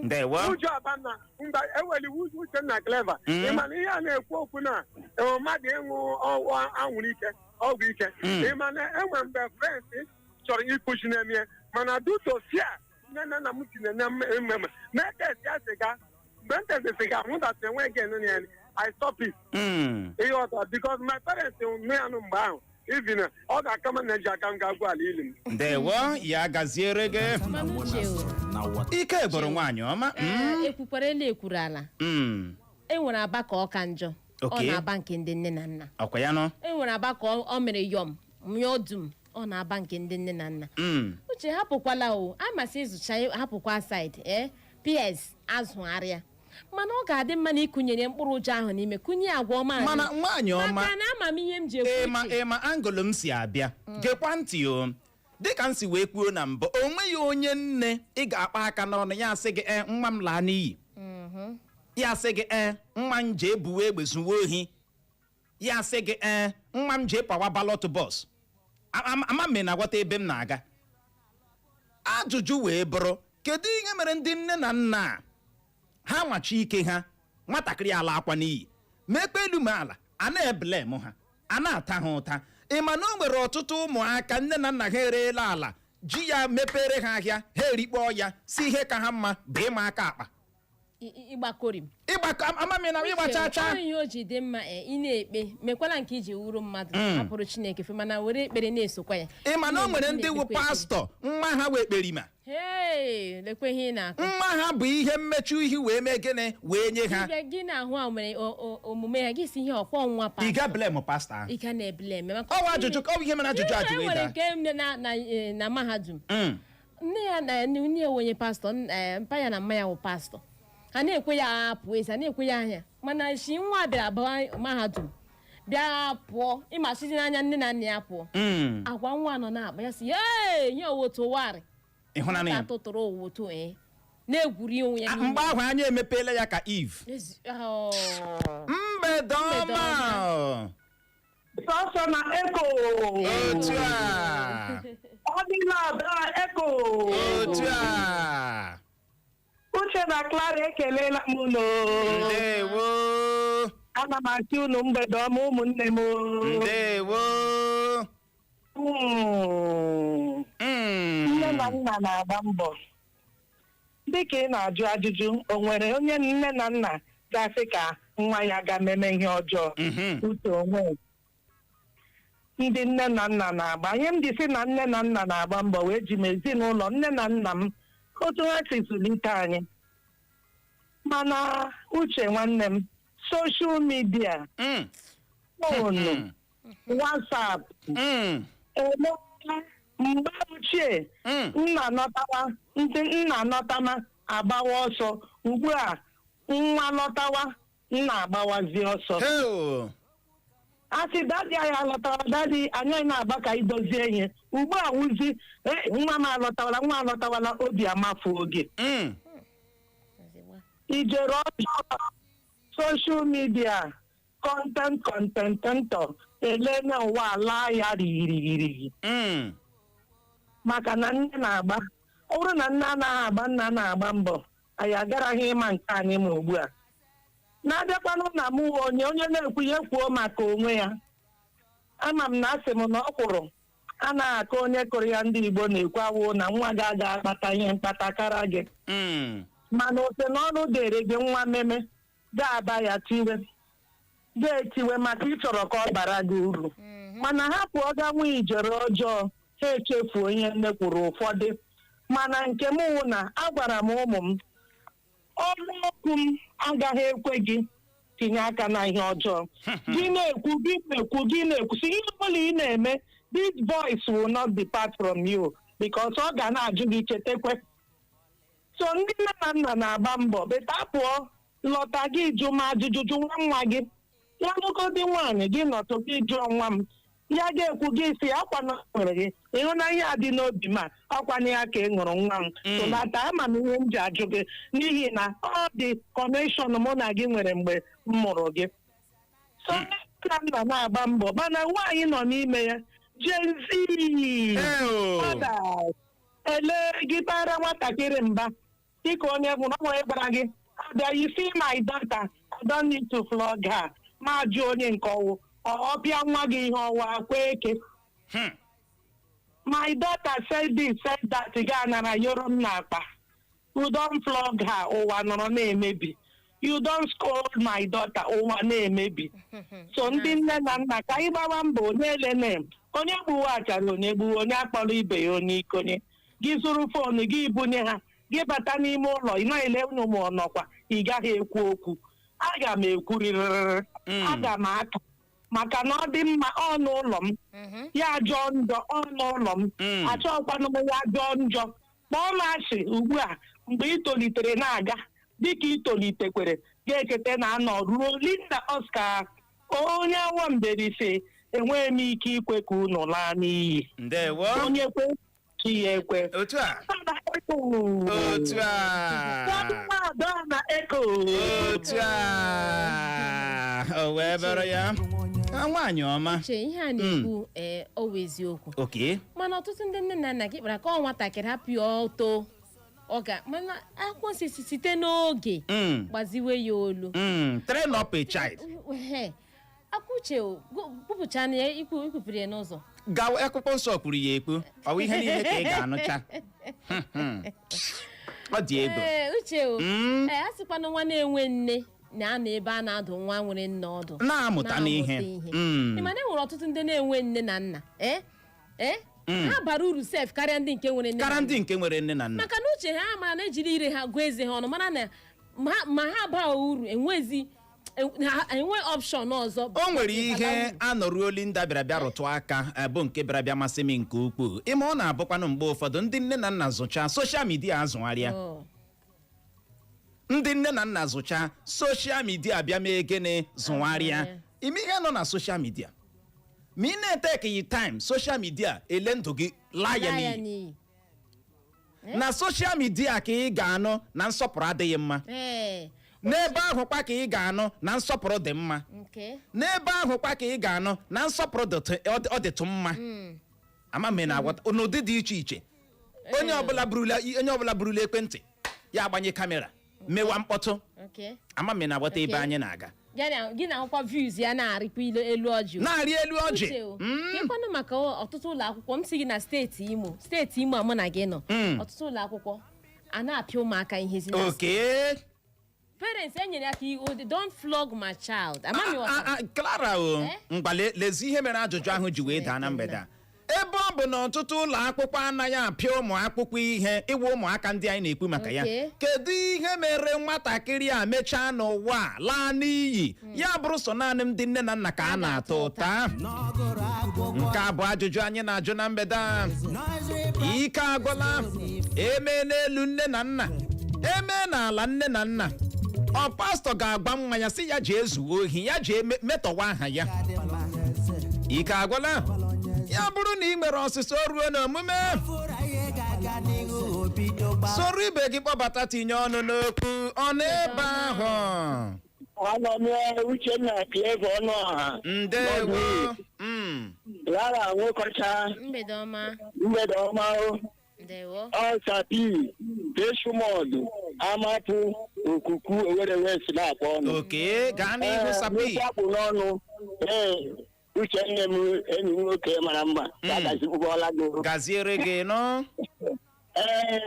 Ndewo. Ụjọ aba na mba eweliwe ụjọ. Uchenna, Clever. Ị ma na ihe a na-ekwu okwu na mmadụ ịṅụ ọgwụ anwụrụ ike, ọgwụ ike, ị ma na enwe mgbe friends chọrọ ịkụchi na-eme, mana due to fear nne na nna m tinye na mmemme na-etest ya siga. Mgbe m test siga, hụ that enweghị gain na ya, I stop it. Ihe ọzọ, because my parents nụ ya nụ mgbe ahụ, even ọ ga-aka m na eji aka m ga-agwụ ala ili m. Ndewo, ya gaziere gị. Mana uche o, Ike gwụrụ, nwaanyị ọma. Ee, ekwukwara elu, ekwuru ala. E nwere aba ka ọ ka njọ. Ọ na-aba nke ndị nne na nna. Ọkwa ya nọ. E nwere aba ka ọ mere yọm nyụọ dum, ọ na-aba nke ndị nne na nna. Uche, hapụkwala o, amasị ịzụcha, hapụkwa side ee ps azụgharịa, mana ọ ga-adị mma na ịkụnyere mkpụrụ ụjọ ahụ n'ime, kụnye agwa ọma anyị. Mana nwaanyị ọma, maka na amamihe m ji ekwu, ịma uche. Ịma angle m si abịa, gekwa ntị o. Dịka m si wee kwuo na mbụ, o nweghị onye nne ị ga-akpa aka n'ọnụ ya asị gị, ee, nwa m laa n'iyi, ya asị gị, ee, nwa m jee buwe egbe zuwe ohi, ya asị gị, ee, nwa m jee pawa ballot box. Ama m na-aghọta ebe m na-aga. Ajụjụ wee bụrụ, kedu ihe mere ndị nne na nna a, ha nwachi ike ha, nwatakịrị ala akwa n'iyi, mekpe elu ma ala, a na-eblame ha, a na-ata ha ụta? Ị ma na o nwere ọtụtụ ụmụaka nne na nna ha ereela ala ji ya mepere ha ahịa, ha erikpọọ ya, si ihe ka ha mma bụ ịma aka akpa. Ịgbakorim. Ịgbakọ amami na ịgba chaa chaa. Ọ ihe o ji dị mma, ị na-ekpe, mekwala nke iji wuru mmadụ, hapụrụ Chineke fe, mana were ekpere na-esokwa ya. Ị ma na o nwere ndị wụ Na-ekpekwa ekpere. pastọ, nwa ha wee kperima. Hey, lekwe ihe ị na-akọ. Nwa ha bụ ihe mmechu ihu wee mee gịnị wee nye ha. Ịbịa gị na-ahụ a mere omume ha, gị si ihe ọkwọ nwa Ị pastọ. ga blame pastọ ahụ? Ị ga na-eblame maka Ọ bụ ajụjụ, ọ bụ ihe mere ajụjụ a ji E wee nwere daa. nke nne na mahadum. Nne ya na nne ya onye pastọ, mpa ya na mma ya wụ pastọ, ha na-ekwe ya apụ ezi, ha na-ekwe ya anya, mana si nwa bịara baa mahadum, bịa pụọ ịmasizi n'anya nne na nna ya pụọ. Agwa nwa nọ na-akpa ya, si ee nye owoto warị. Ịhụnanya ya. Tụtụrụ owoto ee na-egwuri onwe ya Ah, n'ime. Mgbe ahụ anya emepeela ya ka Eve. Oh. Mgbede Mgbede. ọma. Sọsọ na eko. Otu a. Ọ dịla ada eko. Otu a. Uche na Clara, ekelela m unu. Ndewo. Ana m asị unu mgbede ọma, ụmụnne m. Ndewo. Nne na nna na-agba mbọ. Dịka ị na-ajụ ajụjụ, o nwere onye nne na nna ga-asị ka nwa ya ga meme ihe ọjọọ? Uche, onwe ndị nne na nna na-agba ihe m ji sị na nne na nna na-agba mbọ wee ji m ezinụlọ nne na nna m, otu ha si zụlite anyị. Mana uche nwanne m, social media, phone, WhatsApp emeela mgbe ochie nna nọtawa, ndị nna nọtama agbawa ọsọ. Ugbu a nwa lọtawa, nna agbawazi ọsọ. Heo. A sị daddy anyị alọtara, daddy anyị na-agba ka idozie ihe. Ugbu a wụzi, "Eh, nwa m alọtawala, nwa alọtawala," obi amafuo gị. Ijere ọjọọ, social media, content contententọ elene ụwa ala ya rigirigirigi. Maka na nne na-agba, ọ bụrụ na nne anaghị agba, nna na-agba mbọ, anyị agaraghị ịma nke anyị. Ma ugbu a na-abịakwanụ na mụ onye na-ekwu ihe kwuo maka onwe ya, ama m na asị m na ọ kwụrụ anaghị aka onye kụrụ ya. Ndị Igbo na-ekwu awụ na nwa gị aga akpata ihe mkpata kara gị. Mana ose na ọnụ dere gị nwa meme ga-aba ya tiwe, ga-etiwe maka ị chọrọ ka ọ bara gị uru, mana hapụ ọ ga nwa ijere ọjọọ, ha echefuo ihe nne kwuru ụfọdụ. Mana nke m wụ na agwara m ụmụ m, ọnụ okwu m agaghị ekwe gị tinye aka na ihe ọjọọ. Gị na-ekwu, gị na-ekwu, gị na-ekwu, si ihe ọbụla ị na-eme, this voice will not depart from you, because ọ ga na-ajụ gị, chetakwe. So ndị nne na nna na-agba mbọ beta pụọ lọta, gị jụ m ajụjụ, jụ nwa nwa gị ya, nụkọdị nwaanyị gị nọtụ, gị jụọ nwa m. Ya ga-ekwu gị si ọkwa na ọ ṅụrụ gị ịhụ na ihe a dị n'obi ma ọkwa na ya ka ị ṅụrụ, nwa m. Tụlata, ama m ihe m ji ajụ gị n'ihi na ọ dị connection mụ na gị nwere mgbe m mụrụ gị. So nna nna na-agba mbọ, mana nwaanyị nọ n'ime ya, Gen Z Eo. fathers, ele gị bara nwatakịrị mba dịka onye bụ na ọ nwere gwara gị abịa, "You see my daughter, I don't need to flog her." Ma jụ onye nke ọwụ ọ pịa nwa gị ihe ọwa akwa eke. "My daughter said this, said that." Ga nara yoro m n'akpa. "You don't flog her," ụwa nọrọ na-emebi. "You don't scold my daughter," ụwa na-emebi. So ndị nne na nna, ka anyị gbawa mbọ. Onye elene onye gbuwe achara, onye gbuwe, onye akpọrọ ibe ya onye ikonye. Gị zụrụ phone gị bunye ha, gị bata n'ime ụlọ, ị na-ele unu ma ọ nọkwa, ị gaghị ekwu okwu. Aga m ekwurịrịrị. Aga m aka maka na ọ dị mma ọ n'ụlọ m. Ya jọọ njọ ọ n'ụlọ m. Achọghịkwanụ m ya jọọ njọ. Kpọọ m asị ugbu a, mgbe ị tolitere na-aga dịka ị tolitekwere, ga-echeta na anọ ruo Linda Oscar onye awọ mberise. Enweghị m ike ikwe ka unu laa n'iyi. Ndewo. Onye kwe, chi ya ekwe. Otu a. Na eko. Otu a. Na eko. Otu a o wee bụrụ ya. Ah, nwaanyị ọma. Uche, ihe a na-ekwu, ee, ọ wụ eziokwu. Mana ọtụtụ ndị nne na nna gị kpara ka ọ nwatakịrị hapụ ya ọtọ ọ ga, mana akwụkwọ nsọ si site n'oge gbaziwe ya olu. Train up a child. Ehe. Akwụche kwupụcha na ya ikwu ikwupụrụ ya n'ụzọ. Gawa, akwụkwọ nsọ kwuru ya ekwu. Ọ bụ ihe niile ka ị ga-anụcha. Ọ dị egwu. Ee, Uche o. Ee, a sịkwana nwa na-enwe nne na-anọ ebe a na-adụ nwa nwere nne ọdụ na-amụta n'ihe. Ị ma na e nwere ọtụtụ ndị na-enwe nne na nna, ee, ha bara uru sef karịa ndị nke nwere nne na kara nna. Ndị nke nwere nne na nna. Maka na uche ha mara na ejiri ire ha gụọ eze ha ọnụ, mara na ma ha baa uru, enwezi ha enwe option ọzọ. O nwere ihe anọruo Linda bịara bịa rụtụ aka, bụ nke bịara bịa masị m nke ukwuu. Ịma ọ na-abụkwanụ mgbe ụfọdụ ndị nne na nna zụcha social media azụgharịa. Oh. Ndị nne na nna zụcha, social media bịa mee gịnị? Zụgharịa. Azụgharịa. Ime ihe nọ na social media, ma ị na-etekeghị time, social media ele ndụ gị laa ya laa ya n'iyi. N'iyi. Na social media ka ị ga-anụ na nsọpụrụ adịghị mma. N'ebe ahụ kwa ka ị ga-anụ na nsọpụrụ dị mma. N'ebe ahụ kwa ka ị ga-anụ na nsọpụrụ ọ dịtụ mma. Ama m ị na-aghọta n'ụdị dị iche iche. Onye ọbụla burula ekwentị ya agbanye camera mewa mkpọtụ. Ama m ị na-aghọta ebe anyị na-aga. Ya na gị na-ahụkwa views ya na-arịkwa elu ọjị o. Na-arị elu ọjị. Uche o, kekwanụ maka ọtụtụ ụlọ akwụkwọ m si gị na steeti Imo, steeti Imo a mụ na gị nọ, ọtụtụ ụlọ akwụkwọ a na-apịa ụmụaka ihe si na parents enyere ya ka "Don't flog my child." Amami. Ah, ah, Clara o. Eh? Ngwa, lezi ihe mere ajụjụ ahụ ji wee daa na mgbede a. Ebe ọ bụ na ọtụtụ ụlọ akwụkwọ anaghị apịa ụmụ akwụkwọ ihe, ịwa ụmụaka ndị anyị na-ekwu maka ya, kedu ihe mere nwatakịrị a mechaa n'ụwa a laa n'iyi, ya bụrụ sọ naanị ndị nne na nna ka a na-ata ụta? Nke a bụ ajụjụ anyị na-ajụ na mgbede a. Ike agwụla. Eme n'elu nne na nna, eme n'ala nne na nna. Ọ pastọ ga-agba nwa ya sị ya jee zuo ohi, ya jee metọwa aha ya. Ike agwụla. Ya bụrụ na ị nwere ọsịsa, o ruo n'omume, soro ibe gị kpọbata, tinye ọnụ n'okwu ọ n'ebe ahụ. Anọ m ya, Uchenna Clever Ọnụọha. Ndewo. Lara Nwekọcha. Mgbede ọma. Mgbede ọma o. Ndewo. Ọsapi Deshumọdụ Amapụ Okuku Owere West na-akpọ ọnụ. Oke, gaa n'ihu, Sapi. N'okwu akpụ n'ọnụ, ee, Uchenne m, enyi m nwoke mara mma, ya gazikwuola gị o. Gaziere gị nụ. Ee,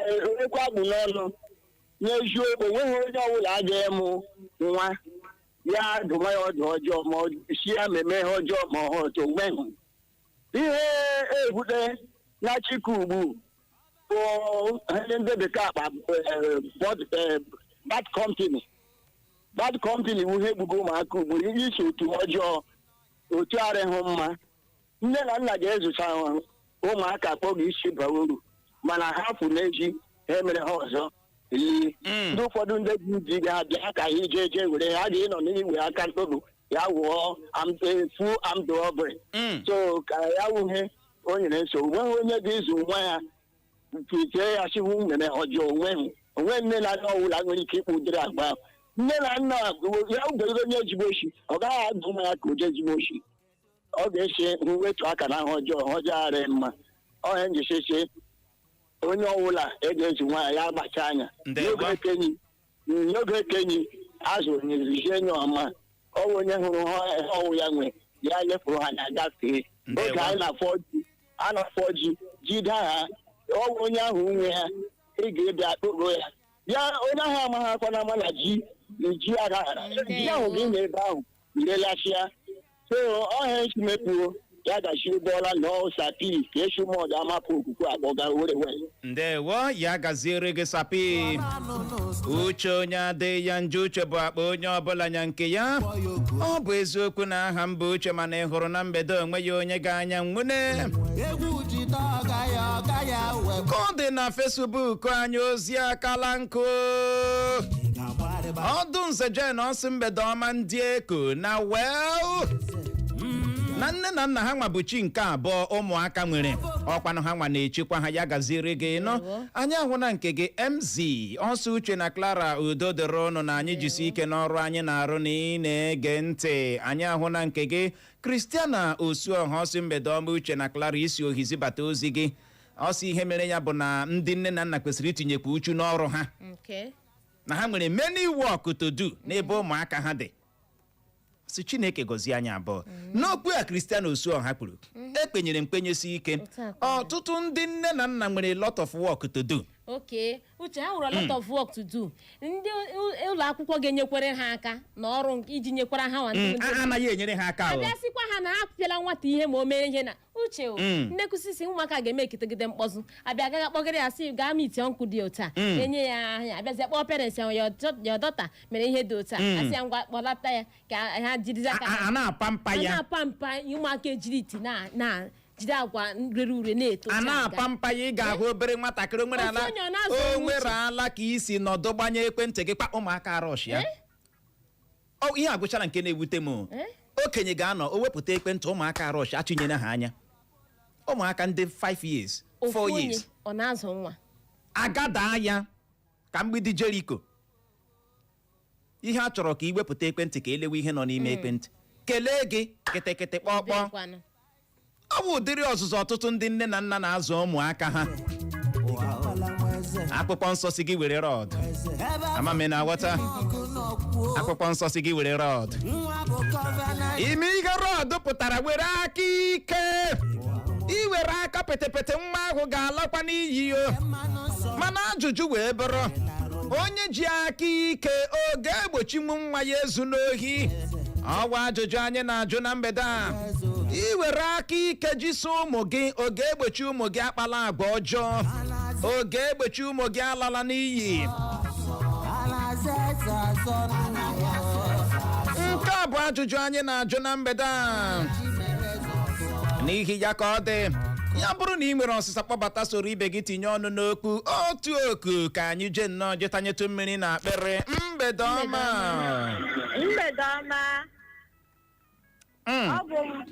okwu akpụ n'ọnụ, n'eziokwu, onweghị onye ọbụla agaghị mụ nwa ya dụma ya ọdụ ọjọọ ma ọ si ya meme ihe ọjọọ ma ọ ọtọ onweghị ihe ebute na chike ugbu bụ ihe ndị bekee akpa bad company. Bad company bụ ihe egbugo ụmụaka ugbu, iso otu ọjọọ, otu arịghị mma. Nne na nna ga-ezụcha ụmụaka kpọga isi baa uru, mana ha pụ n'ezi, ha emere ha ọzọ lee. Ndị ụfọdụ ndị ji di ga-abịa ka ha ije eje were ha ga-ịnọ n'igwe aka mkpụrụ. Ya wụọ full armed robbery. So ka ya wụhe o nyere nsogbu, nweghị onye ga-ezu nwa ya tie ya chiwu mere ọjọọ. Onweghị onwe nne na nna ọbụla nwere ike ịkpụ ụdịrị agwa ahụ. Nne na nna ya ugorego onye ezigbo oshi, ọ gaghị adụ nwa ya ka o jee ezigbo oshi. Ọ ga-esi mwetu aka na aha ọjọọ, ha ọjọọ arị mma. Ọhịa njisisie onye ọbụla e ga-ezu nwa ya, ya agbacha anya. Ndewo. N'oge ekenyi azụ nyezizie enyi ọma, ọwụ onye hụrụ ha ọwụ ya nwe ya lepụrụ ha na gafee. Ndewo. Oge anyị na-afọ ji, a na-afọ ji jide ha, ọwụ onye ahụ nwe ha, ị ga-ebịa kpụrụ ya ya. Onye ahụ amaghị akwa na ama na ji ji agaghara ji ahụ gị na ebe ahụ irelachịa. So ọhịa esi mepuo ya gachi ụgbọala na ọsapi ka esi ụmụọdụ amapụ okwukwe akpọga were were. Ndewo, ya gaziere gị, Sapi. Uche onye adịghị ya njọ, uche bụ akpa onye ọbụla nya nke ya. Ọ bụ eziokwu na aha m bụ Uche, mana ị hụrụ na mgbede onwe ya onye ga-anya nwune. Egwu jide ọga ya, ọga ya wee Ka ọ dị na Facebook anyị, ozi akala nkụ. Ọdụ nze Jen ọsị, mgbede ọma ndị eko na well na nne na nna ha nwa bụ chi nke abụọ ụmụaka nwere, ọkwanụ ha nwa na-echekwa ha. Ya gaziere gị nọ. Ndewo. Anyị ahụna nke gị, MZ ọsọ. Uche na Clara, udo dịrị ụnụ na anyị jisi ike n'ọrụ anyị na-arụ na ị na-ege ntị. Anyị ahụna nke gị, Kristiana Osuọha, ọsị mgbede ọma Uche na Clara, isi ohizi bata ozi gị. Ọsị ihe mere ya bụ na ndị nne na nna kwesịrị itinyekwa uchu n'ọrụ ha na ha nwere many work to do n'ebe ụmụaka ha dị. Si Chineke gọzie anyị abụọ n'okwu a Kristian Osuọha kwuru. Ekpenyere mkpenyesi ike. Otu a ka ọ dị. Ọtụtụ ndị nne na nna nwere lot of work to do. Okay, Uche, ha nwere a lot of work to do. Ndị ụlọ akwụkwọ ga-enyekwere ha aka na ọrụ iji nyekwara ha nwa ndị A anaghị enyere ha aka o. Abịa sịkwa ha na ha pịala nwata ihe ma o mere ihe na uche o. Nne kwụsịsị ụmụaka ga-eme eketegide mkpọzụ, abịa agaghị akpọgịrị ya sị gaa meet uncle dị otu a, enye ya ahịa, abịazie kpọọ parents ya, your daughter mere ihe dị otu a, asị ya ngwa kpọlata ya ka ha jirizi aka A ha a na-apa mpa a ya. Na-apa mpa ụmụaka, ejiri iti na jide agwa rere ure na-eto. A na-apa mpa ya. Ị ga-ahụ obere nwatakịrị o nwere Ofu ala onye ọ na-azụ o onwe nwere uche. ala ka isi nọdụ gbanye ekwentị gị kpa ụmụaka arọsh ya. Ọ ihe agwụchara nke na-ewute m o. Okenye ga-anọ o wepụta ekwentị, ụmụaka arọsh achụnyere ha anya, ụmụaka ndị 5 years, 4 Ofu onye years ọ na-azụ nwa. Agadaa ya ka mgbidi Jeriko. Ihe a chọrọ ka ị wepụta ekwentị ka elewe ihe nọ n'ime ekwentị, kelee gị kịtịkịtị kpọkpọ. Bịakwanụ. Ọ bụ ụdịrị ọzụzụ ọtụtụ ndị nne na nna na-azụ ụmụaka ha. Akwụkwọ nsọ si gị were rod. Ama m ị na-aghọta. Akwụkwọ nsọ si gị were rod. Ime ihe rod pụtara, were aka ike. Iwere aka pịtịpịtị, nwa ahụ ga-alakwa n'iyi o. Mana ajụjụ wee bụrụ, onye ji aka ike ọ ga-egbochi nwa ya ezu n'ohi? Ọwa ajụjụ anyị na-ajụ na mgbede a. Iwere aka ike jisi ụmụ gị, ọ ga-egbochi ụmụ gị akpala agwa ọjọọ? Ọ ga-egbochi ụmụ gị alala n'iyi? Nke a bụ ajụjụ anyị na-ajụ na mgbede a. N'ihi ya ka ọ dị ya bụrụ na ị nwere ọsịsa, kpọbata, soro ibe gị tinye ọnụ n'okwu. Otu oku ka anyị jee nnọọ jetanyetụ mmiri na akpịrị. Mgbede ọma. Mgbede ọma. Ọ bụ m.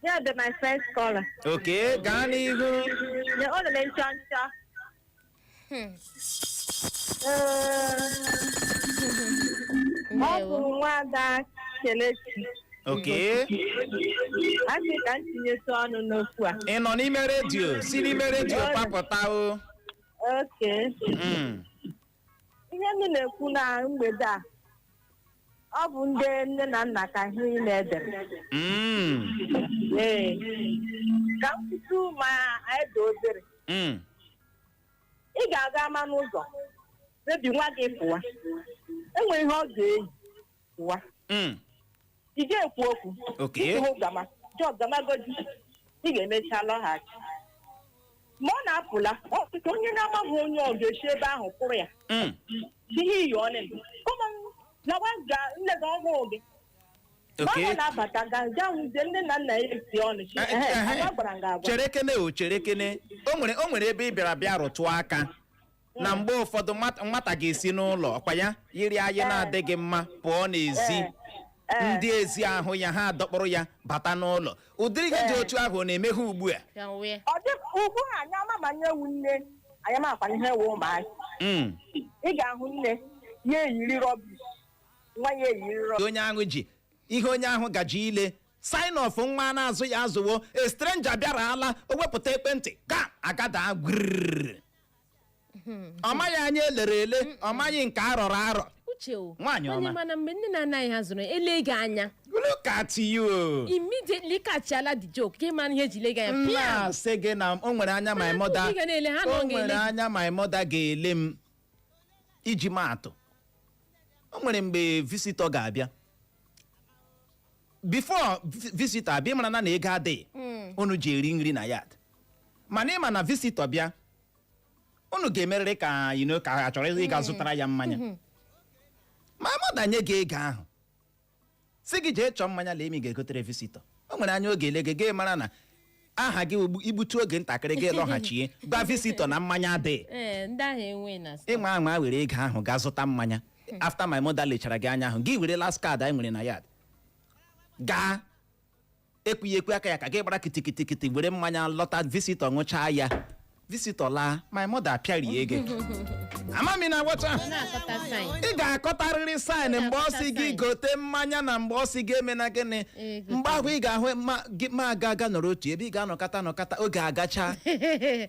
Ya dị my first caller. Okay, gaa n'ihu. Ọ na-eme nchọ nchọ. Ee, ọ bụ nwada Kelechi. Asị ka m tinyetụ ọnụ n'okwu a. Ị nọ n'ime redio, si n'ime redio papụta o. Okay. Ihe m na-ekwu na mgbede a, ọ bụ ndị nne na nna ka ihe niile edere. Ee. Ka m kwutu ma anyị dị obere. Ị ga-aga ama n'ụzọ mebi nwa gị pụwa, enwere ihe ọ ga-eyi pụwa. Ị ga-ekwu okwu. Ịhụ gama jọb gamagodi, ị ga-emecha lọghachi. Ma ọ na-apụla, ọ sị onye na-amaghị onye ọ ga-esi ebe ahụ kwụrụ ya. Ihe iyi ọ na-eme kọma lawa ga nne gị ọhụụ gị. Ma ọ na-abata ga ga hụzie nne na nna ya esi ọnụ chi. Eh, Ehe, eh, agwa gwara m gị agwa. Chere kene o, chere kene. O nwere ebe ị bịara bịa rụtụ aka na mgbe ụfọdụ nwata ga-esi n'ụlọ ọkwa ya yiri ayị na-adịghị mma pụọ n'ezi. Ee. Ndị ezi ahụ ya, ha adọkpụrụ ya bata n'ụlọ. Ụdịrị ihe dị otu ahụ ọ na-emeghe ugbu a? Ka wee. Ọ dị ugbu a, anya ama ma nye ewu nne anyị makwa ihe ewu ụmụazị. Ị ga-ahụ nne ya eyiri rubbish, nwa ya eyiri rubbish. Onye ahụ ji ihe onye ahụ gaji ile sign of nwa na-azụ ya azụwo. A stranger bịara ala, o wepụta ekwentị ga agada grrrr. Ọ maghị anya elere ele, ọ maghị nke arọrọ arọ. Uche o. Nwaanyị Onye ọma. mana mgbe nne na nna anyị ha zụrụ, ele gị anya, Look at you. immediately kachiala the joke ka ịma ihe eji le gị anya pịa. Na-asị gị na o nwere anya my Mana mother ị ga na-ele ha na o ọ ga-ele nwere gị. anya my mother ga-ele m. Iji maatụ, o nwere mgbe visitor ga-abịa. Before visitor abịa, ịmara na ego adịghị unu ji eri nri na yard, mana ịma na visitor bịa, unu ga-emerịrị ka ka a chọrọ ịga zụtara ya mmanya. My mother nye gị ego ahụ, si gị jee chọọ mmanya, lee ma ị ga-egotere visitor. O nwere anya oge ele gị, gị mara na aha gị igbutu oge ntakịrị, gị lọghachie gwa visitor na mmanya adịghị. Ee, ndị ahụ enwe na Ịnwa anwa were ego ahụ gaa zụta mmanya after my mother lechara gị anya ahụ, gị were last card anyị nwere na yard gaa ekwughị ekwe aka ya ka gị gbara kitikitikiti were mmanya lọta. Visitor ṅụchaa ya, visitor laa, my mother apịarie gị. Amami na ghọta. Na-akọta sign. Ị ga-akọtarịrị sign mgbe ọ sị gị Sign. gote mmanya na mgbe ọ sị gị emena gịnị. Ee, gote. Mgbe ahụ ị ga-ahụ ma gị ma aga aga nọrọ otu ebe, ị ga-anọkọta nọkọta, oge agacha,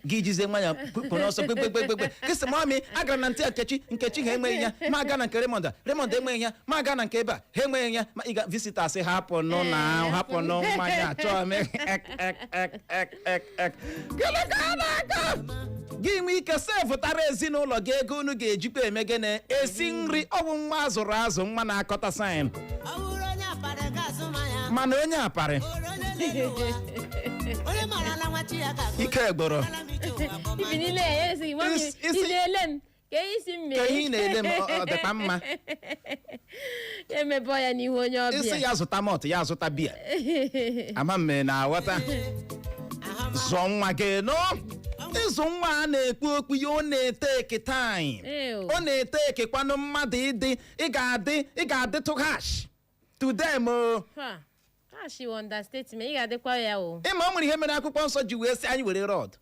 gị jizie nwayọ pụ n'ọsọ gbegbegbegbe. Gị sị, "Mummy, agara na ntị Nkechi, Nkechi ha enweghị ya, ma aga na nke Raymond, Raymond enweghị ya, ma aga na nke ebe a, ha enweghị ya." Ma ị ga visitor sị, "Hapụnụ na hapụnụ mmanya, achọọ m ek ek ek ek ek ek." Gịnị ka a na-aga? Gị nwee ike sevụtara ezinụlọ gị ego unu ga-ejikwa eme gịnị? Esi nri. Ọ bụ nwa azụrụ azụ, nwa na-akọta sign. Ọ bụrụ onye aparị ga-azụ mmanya. Mana onye aparị Bụrụ onye na-elu ụwa. Onye mara na nwa chi ya ga-agụ. Ike gboro. Ala m ije ụwa kpọma. Ibi niile ya esighị, "Mummy, ị na-ele m ka isi m mee." Ka ihe ị na-ele m, ọ dịkwa mma. Ya emebe ya n'ihu onye Isi ọbịa. ya zụta malt, ya zụta biya. Ama m na aghọta. Zụọ nwa gị nụ. Ịzụ nwa a na-ekwu okwu ya, ọ na-etake time. Ew. Ọ na-etake kwanụ mmadụ ịdị, ị ga-adị, ị ga-adịtụ harsh to them o. Ha, harsh wụ understatement. Ị ga-adịkwa ya o. Ịma o nwere ihe mere akwụkwọ nsọ ji wee sị anyị were rod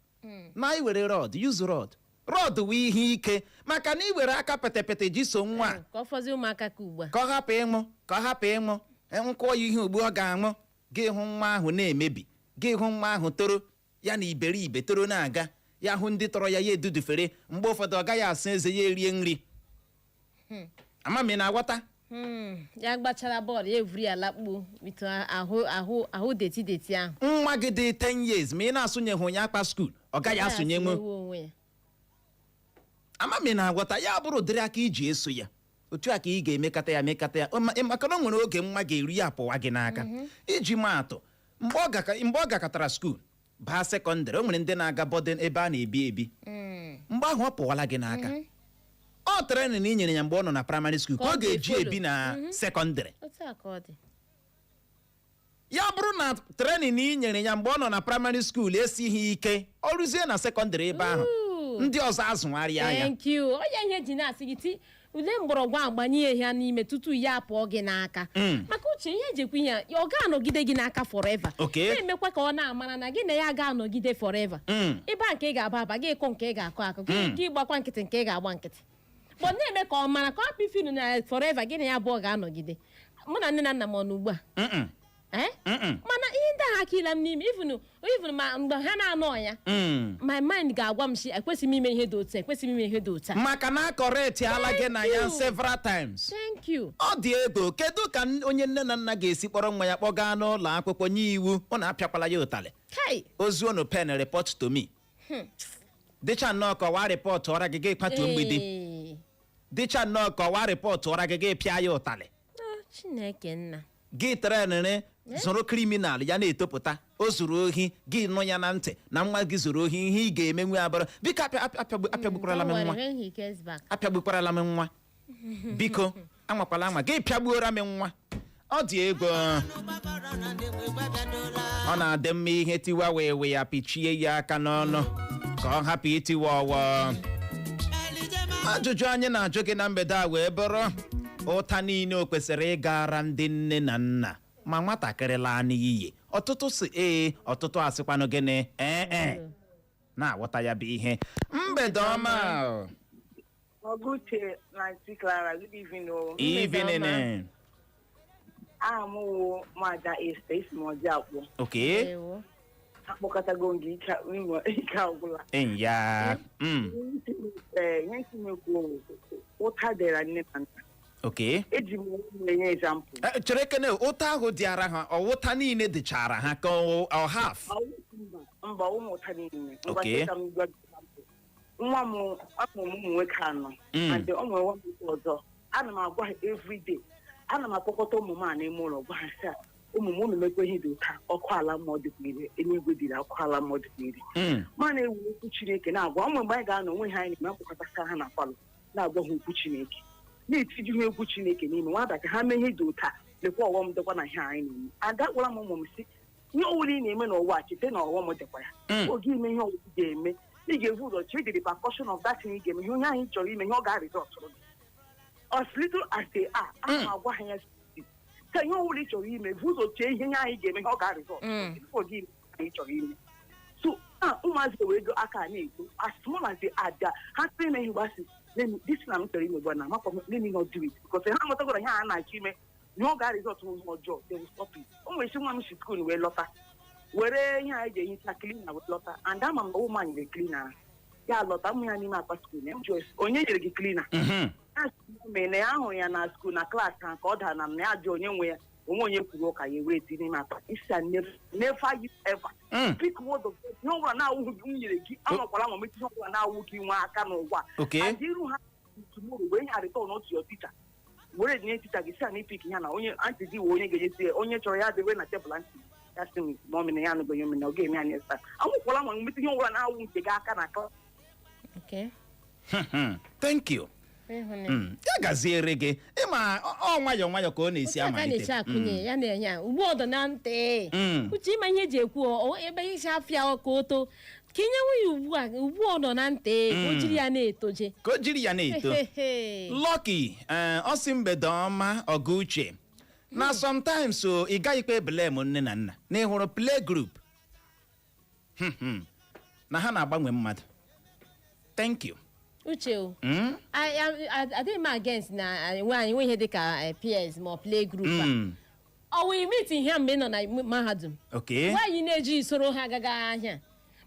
na anyị were rod, use rod. Rod wụ ihe ike, maka na ị were aka petepete ji so nwa a, Ka ọ fọzie ụmụaka ka ugbu a. Ka ọ hapụ ịṅụ, ka ọ hapụ ịṅụ, nkụọ ya ihe ugbu ọ ga-aṅụ, gị hụ nwa ahụ na-emebi. Gị hụ nwa ahụ toro ya na iberibe, toro na-aga, ya hụ ndị tọrọ ya, ya edudufere. Mgbe ụfọdụ ọ gaghị asa eze ya, erie nri. Ama m ị na-aghọta. Ya gbachara bọọlụ, ya evuru ya lakpuo with ahụ ahụ ahụ dirty dirty ahụ. Nwa gị dị 10 years, ma ị na-asụnyeghị ya akpa school, ọ gaghị asụnyenwu. Asụnyewu onwe ya. Ama m ị na-aghọta. Ya bụrụ ụdịrị aka iji eso ya, otu a ka ị ga-emekata ya, mekata ya. Maka na o nwere oge nwa ga-eru, ya apụwa gị n'aka. Iji maatụ, mgbe ọ gakọtara school baa secondary, o nwere ndị na-aga boarding, ebe a na-ebi ebi. Mgbe ahụ ọ pụwala gị n'aka. Ọ training i nyere ya mgbe ọ nọ na primary school ka ka ọ ọ ga-eji ga-efollow. ebi na secondary. Otu a ka ọ dị. Ya bụrụ na training i nyere ya mgbe ọ nọ na primary school esighị ike, ọ rụzie na secondary ebe ahụ, Ooh. ndị ọzọ azụgharịa ya. Thank you. Ọ ya ihe ji na-asị gị ti ule mgbọrọgwụ agbanye ya n'ime tutu ya apụọ gị n'aka. Maka uche ihe ejekwa ihe a, ọ ga-anọgide gị n'aka forever. Na-emekwa ka ọ na-amara na gị na ya ga-anọgide forever. Ịba nke ị ga-aba aba, gị kụ nke ị ga-akụ akụ, gị gbakwa nkịtị nke ị ga-agba nkịtị, but na-eme ka ọ mara ka ọ hapụ ifilu na forever gị na ya abụọ ga-anọgide. Mụ na nne na nna m ọ nọ ugbu a. Eh? Mm-mm. Mana ihe ndị ahụ akila m n'ime, even ma mgbe ha na-anọ ya, my mind ga-agwa m si ekwesịghị m ime ihe dị otu a, ekwesịghị m ime ihe dị otu a. Maka na akọretiala gị na ya Thank you. several times. Thank you. Ọ dị ego. Kedu ka onye nne na nna ga-esi kpọrọ nwa ya kpọgaa n'ụlọ akwụkwọ, nye iwu ọ na-apịakwala ya ụtalị, Kai. "Ozuonu pen, report to me"? Dịcha nnọọ kọwaa report ọra gị, gị kwatuo mgbidi. Ee. Dịcha nnọọ kọwaa report ọra gị, gị pịa ya ụtalị. Ah, Chineke nna. Gị trainịrị zụrụ criminal ya na-etopụta. O zuru ohi, gị nụ ya na ntị na nwa gị zuru ohi. Ihe ị ga-emenwu abụrụ, "Biko, apịagbukwarala m Don't worry, nwa. when he gets back. Apịagbukwarala m nwa, biko, anwakwala anwa gị pịagbuora m nwa." Ọ dị ego. Ọ na-adị mma ihe tiwa wee wee ya pichie ya aka n'ọnụ ka ọ hapụ itiwa ọwọ. Ajụjụ anyị na-ajụ gị na mgbede a wee bụrụ Ụta niile o kwesịrị ịgara ndị nne na nna ma nwatakịrị laa n'iyi? Ọtụtụ si ee, ọtụtụ asịkwanụ gịnị? Ee e, na-aghọta ya bụ ihe. Mgbede ọma. Ọgụche na Aunty Clara, good evening o. Evening. Aha m wụ Nwada Esther, esi m ọjị akpọ. Okay. Akpọkọtago m gị, ike ike agwụla. Enya. Ee, ihe ntị m ekwu, ụta dịra nne na nna. Eji m onwe m enye example. Chere kene, ụta ahụ dịara ha, ọwụta niile dịchara ha ka ọ half? Mba, mba, ụmụ ụta niile. Ngwa, sị ka m gwa gị example. Nwa m, amụrụ m ụmụ nwoke anọ. And ọ nwere nwa m nwoke ọzọ. Ana m agwa ha everyday. Ana m akpọkọta ụmụ m a n'ime ụlọ, gwa ha sị a, ụmụ m, unu mekwa ihe dị ụta, ọkụ ala mmụọ dịkwa ire, eluigwe dịrị, ọkụ ala mmụọ dịkwa ire. Ma na-ewu okwu Chineke na-agwa ụmụ. Mgbe anyị ga-anọ onwe ha, anyị na-eme akpọkọtasị ha na parlour, na-agwa ha okwu Chineke, na-etiji ha egwu Chineke n'ime nwata ka ha mee ihe dị ụta. Lekwa ọghọm dịkwa na ihe anyị na-eme. Ada gwara m ụmụ m si, ihe ọbụla ị na-eme n'ụwa, chete na ọghọm dịkwa ya. Oge ime ihe ọbụla ị ga-eme, ị ga-ebu ụzọ chee the repercussion of that thing ị ga-eme, ihe onye ahụ ị chọrọ ime, ihe ọ ga-aresult gị. As little as they are, ana m agwa ha ya ka ihe ọbụla ị chọrọ ime, bụ ụzọ chee ihe ahụ ị ga-eme, ihe ọ ga-aresult before gị ime ihe ị chọrọ ime. So ụmụazị were ego aka na-eto, as small as they are there, ha tụrụ ime ihe gbasi, this thing I'm chọrọ ime ugbu a na amakwa m, let me not do it, because ha amatago na ihe a na-achọ ime, ihe ọ ga-aresult ihe ọjọọ, they will stop it. O nwere isi nwa m si school wee lọta, were ihe anyị ji ehicha cleaner wee lọta, and ama m na ụmụ anyị nwere cleaner. Ya lọta, ụmụ ya n'ime akpa school ya, m jụọ, "Onye nyere gị cleaner?" Ya sị mee na ya hụrụ ya na school, na class ha, ka ọ dara na ya jụọ onye nwe ya. Onwe onye kwuru ụka, ya were tinye n'ime akpa isi a. Never, never you ever speak word of God. Ihe ọbụla na-awụghị gị m nyere gị, anọkwala ma metụ ihe ọbụla na-awụ gị nwe aka n'ụwa. And iru ha tomorrow, were ihe return to your teacher, were nye teacher gị, si a na ipick ya na onye aunty gị wee onye ga-enyezi ya, onye chọrọ ya debe na tebụl aunty ya. Sị m, "Mommy," na ya anụbeghị ome na ọ ga-eme ya next time. Anwụkwala ma metụ ihe ọbụla na-awụ nke gị aka na class. Thank you. Ịhụnanya. Ya gaziere gị. Ịma ọ nwayọọ nwayọọ ka ọ na-esi Otu a ka a amalite. na-esi akụnye ya na-enye ya ugbu ọdọ na ntị. Uche, ịma ihe eji ekwu ebe isi afịa ka o too, ka inye nwunye ugbu a, ugbu ọ nọ na ntị, ka o jiri ya na-etoje. Ka o jiri ya na-eto. Lucky, ọ sị, mgbede ọma, ọgụ Uche. Na sometimes o ị gaghịkwa eblame nne na nna na ịhụrụ play group na ha na-agbanwe mmadụ. Thank you. Uche o, adịghị m against na enwe anyị nwe ihe dịka peers ma ọ play group a. Ọ wụ meet ihe mgbe ị nọ na mahadum. Nwaanyị na-eji soro ha agaga ahịa,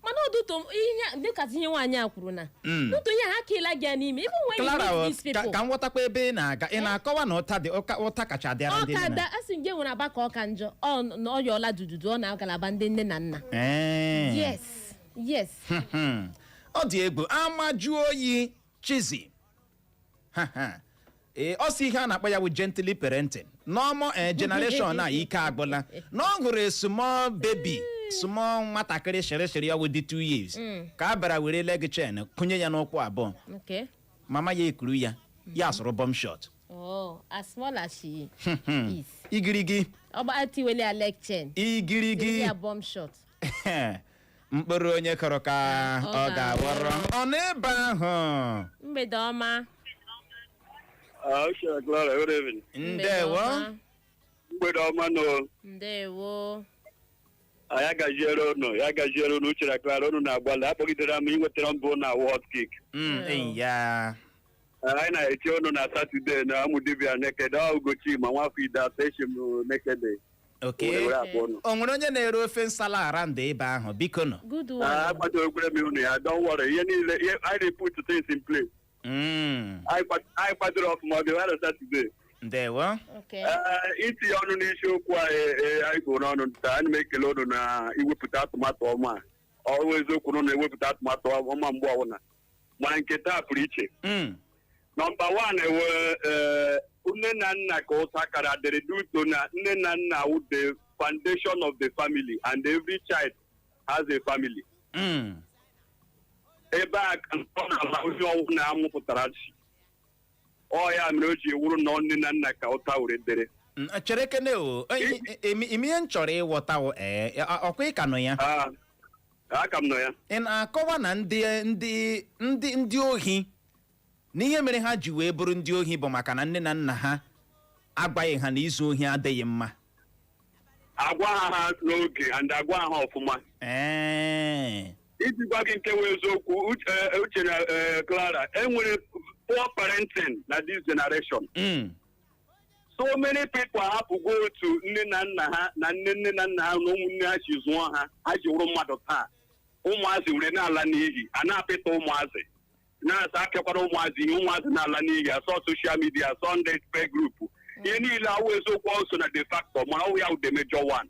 mana ọdụtụ ihe dịka ihe nwaanyị a kwuru na dụtụ ihe ha keela gị ya n'ime, even when you Clara, meet o, these people. Ka m ghọtakwa ebe ị na-aga. Ị na-akọwa na ụta dị ụta kacha dịara ndị Ọka nne na da asị nje nwere aba ka ọka njọ, ọ na ọ yọọla dududu, ọ na ngalaba ndị nne na nna. Yes. Ọ dị egwu. Amaju oyi chizi. Ha, ha. Ee, ọ sị ihe a na-akpọ ya bụ gently parenting n'ọmọ generation a. Ike agwụla na ọ hụrụ a small baby, small nwatakịrị shịrịshịrị, ọwụ dị 2 years, ka a bịara were leg chain kụnye ya n'ụkwụ abụọ. Mama ya ekuru ya, ya sụrụ bomb shot. Oh, as small as she is. Igirigi. Ọ gba tiwele ya leg chain. Igirigi. Tiwele ya bomb shot. Mkpụrụ onye kọrọ ka ọ ọ ga-aghọrọ. Ọ n'ebe ahụ. Mgbede ọma. Uche, Clara, good evening. Ndewo. Ọma. Mgbede ọma nụ. Ndewo. Ya gaziere unu, ya gaziere unu. Uche na Clara, unu na-agbalị. Akpọgidere m inwetara mbụ na World Kick. Ya. Anyị na-eche unu na Saturday na amụ dibịa Nekede. Ọ Ugochi ma nwafọ ide atọ echi m Nekede. Were akpọ unu. O nwere onye na-ere ofe nsala around ebe ahụ, biko nọ? Good one. Akwadokwere m unu ya, don't worry. Ihe niile anyị dey put things in place. Anyị kwadoro ọfụma, ọ dị na Saturday. Ndewo. Ee, itinye ọnụ n'isiokwu anyị, ee, anyị kwuru n'ọnụ taa, ana m ekele unu na iwepụta atụmatụ ọma a. Ọrụ eziokwu na unu na-ewepụta atụmatụ ọma mgbe ọbụla, mana nke taa pụrụ iche. Number one, ewe ee, nne na nna ka ụta kara dịrị duto na nne na nna wụ the foundation of the family, and every child has a family. Ebe a ka ntọala onye ọwụ na-amụpụtara si ọ ya mere o ji wụrụ na nne na nna ka ụta were dịrị. Chere kene o. Ime ihe m chọrọ ịghọta o, ee, ọkwa ị ka nọ ya? Ah, aka m nọ ya. Ị na-akọwa na ndị ohi N'ihe mere ha ji wee bụrụ ndị ohi bụ maka na nne na nna ha agwaghị ha na izu ohi adịghị mma. Agwa ha n'oge and agwa ha ọfụma. Iji gwa gị nke wee eziokwu, Uche na Clara, enwere poor parenting na this generation. So many people ahapụgo otu nne na nna ha na nne nne na nna ha na ụmụnne ha si zụọ ha, ha ji wụrụ mmadụ taa. Ụmụazị were na-ala n'iyi, a na-apịta ụmụazị, na-asa apịakwara ụmụazị ihe, ụmụazị na-ala n'iyi, asọ social media, asọ ndị peer group, ihe niile awụ eziokwu also na the factor, mana ọwụ ya wụ the major one.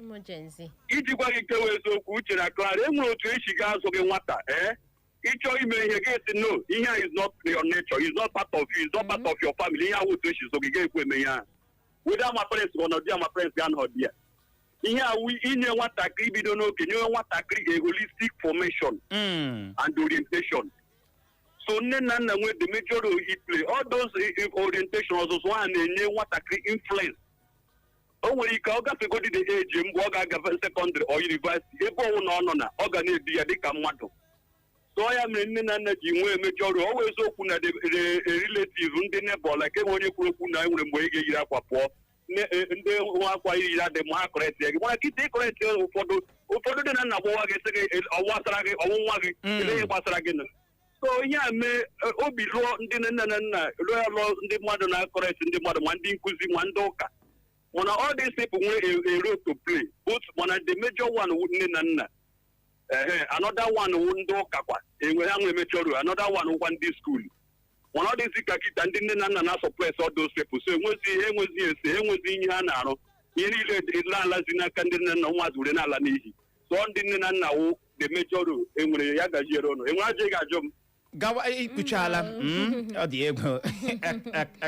Ụmụ Gen Z. Iji gwa gị nke wụ eziokwu, Uche na Clara, enwere otu esi ga-azụ gị nwata, ee, ịchọ ime ihe, ga-esi no, ihe a is not your nature, is not part of you, is not part of your family. Ihe awụ otu esi zụ gị, ga-ekwe eme ihe ahụ, whether ma parents ọ nọ di ya, ma parents ga-anọ di ya. Ihe awụ inye nwatakịrị, bido n'oge nye nwatakịrị a holistic formation and orientation. So nne na nna nwee the major role he play. All those orientation, ọzụzụ ha na-enye nwatakịrị influence, o nwere ike ọ gafegodi the age mgbe ọ ga-agafe secondary or university, ebe ọnwụ na ọ nọ na ọ ga na-edu ya dịka mmadụ. So ya mere nne na nna ji nwee major role. Ọ wụ eziokwu na the relative, ndị neighbor, like enwe onye kwuru okwu na enwere mgbe ị ga-eyiri akwa pụọ, ndị nwa akwa yiri adị ma ha correct gị, mana kịta ị correct ụfọdụ dị na nna gbawa gị, sị gị ọwụ gbasara gị, ọwụ nwa gị, ele ihe gbasara gị nụ. So ihe a mee obi lụọ ndị nne na nna, lụọ ya, lụọ ndị mmadụ na-a correct ndị mmadụ, ma ndị nkụzi ma ndị ụka, mana all these people nwere a role to play both, mana the major one wụ nne na nna. Ehe, another one wụ ndị ụka kwa, enwe ha nwere major role. Another one wụkwa ndị school, mana ọ dịzi ka kịta ndị nne na nna na-suppress all those people, so enwezi ese, enwezi ihe ha na-arụ, ihe niile na-alazi n'aka ndị nne na nna, ụmụazị were na-ala n'ihi. So ndị nne na nna wụ the major role enwere. Ya gaziere ụnụ. Enwere ajọ ị ga-ajụ m? Gawa, ikpuchala. Ọ dị egwu.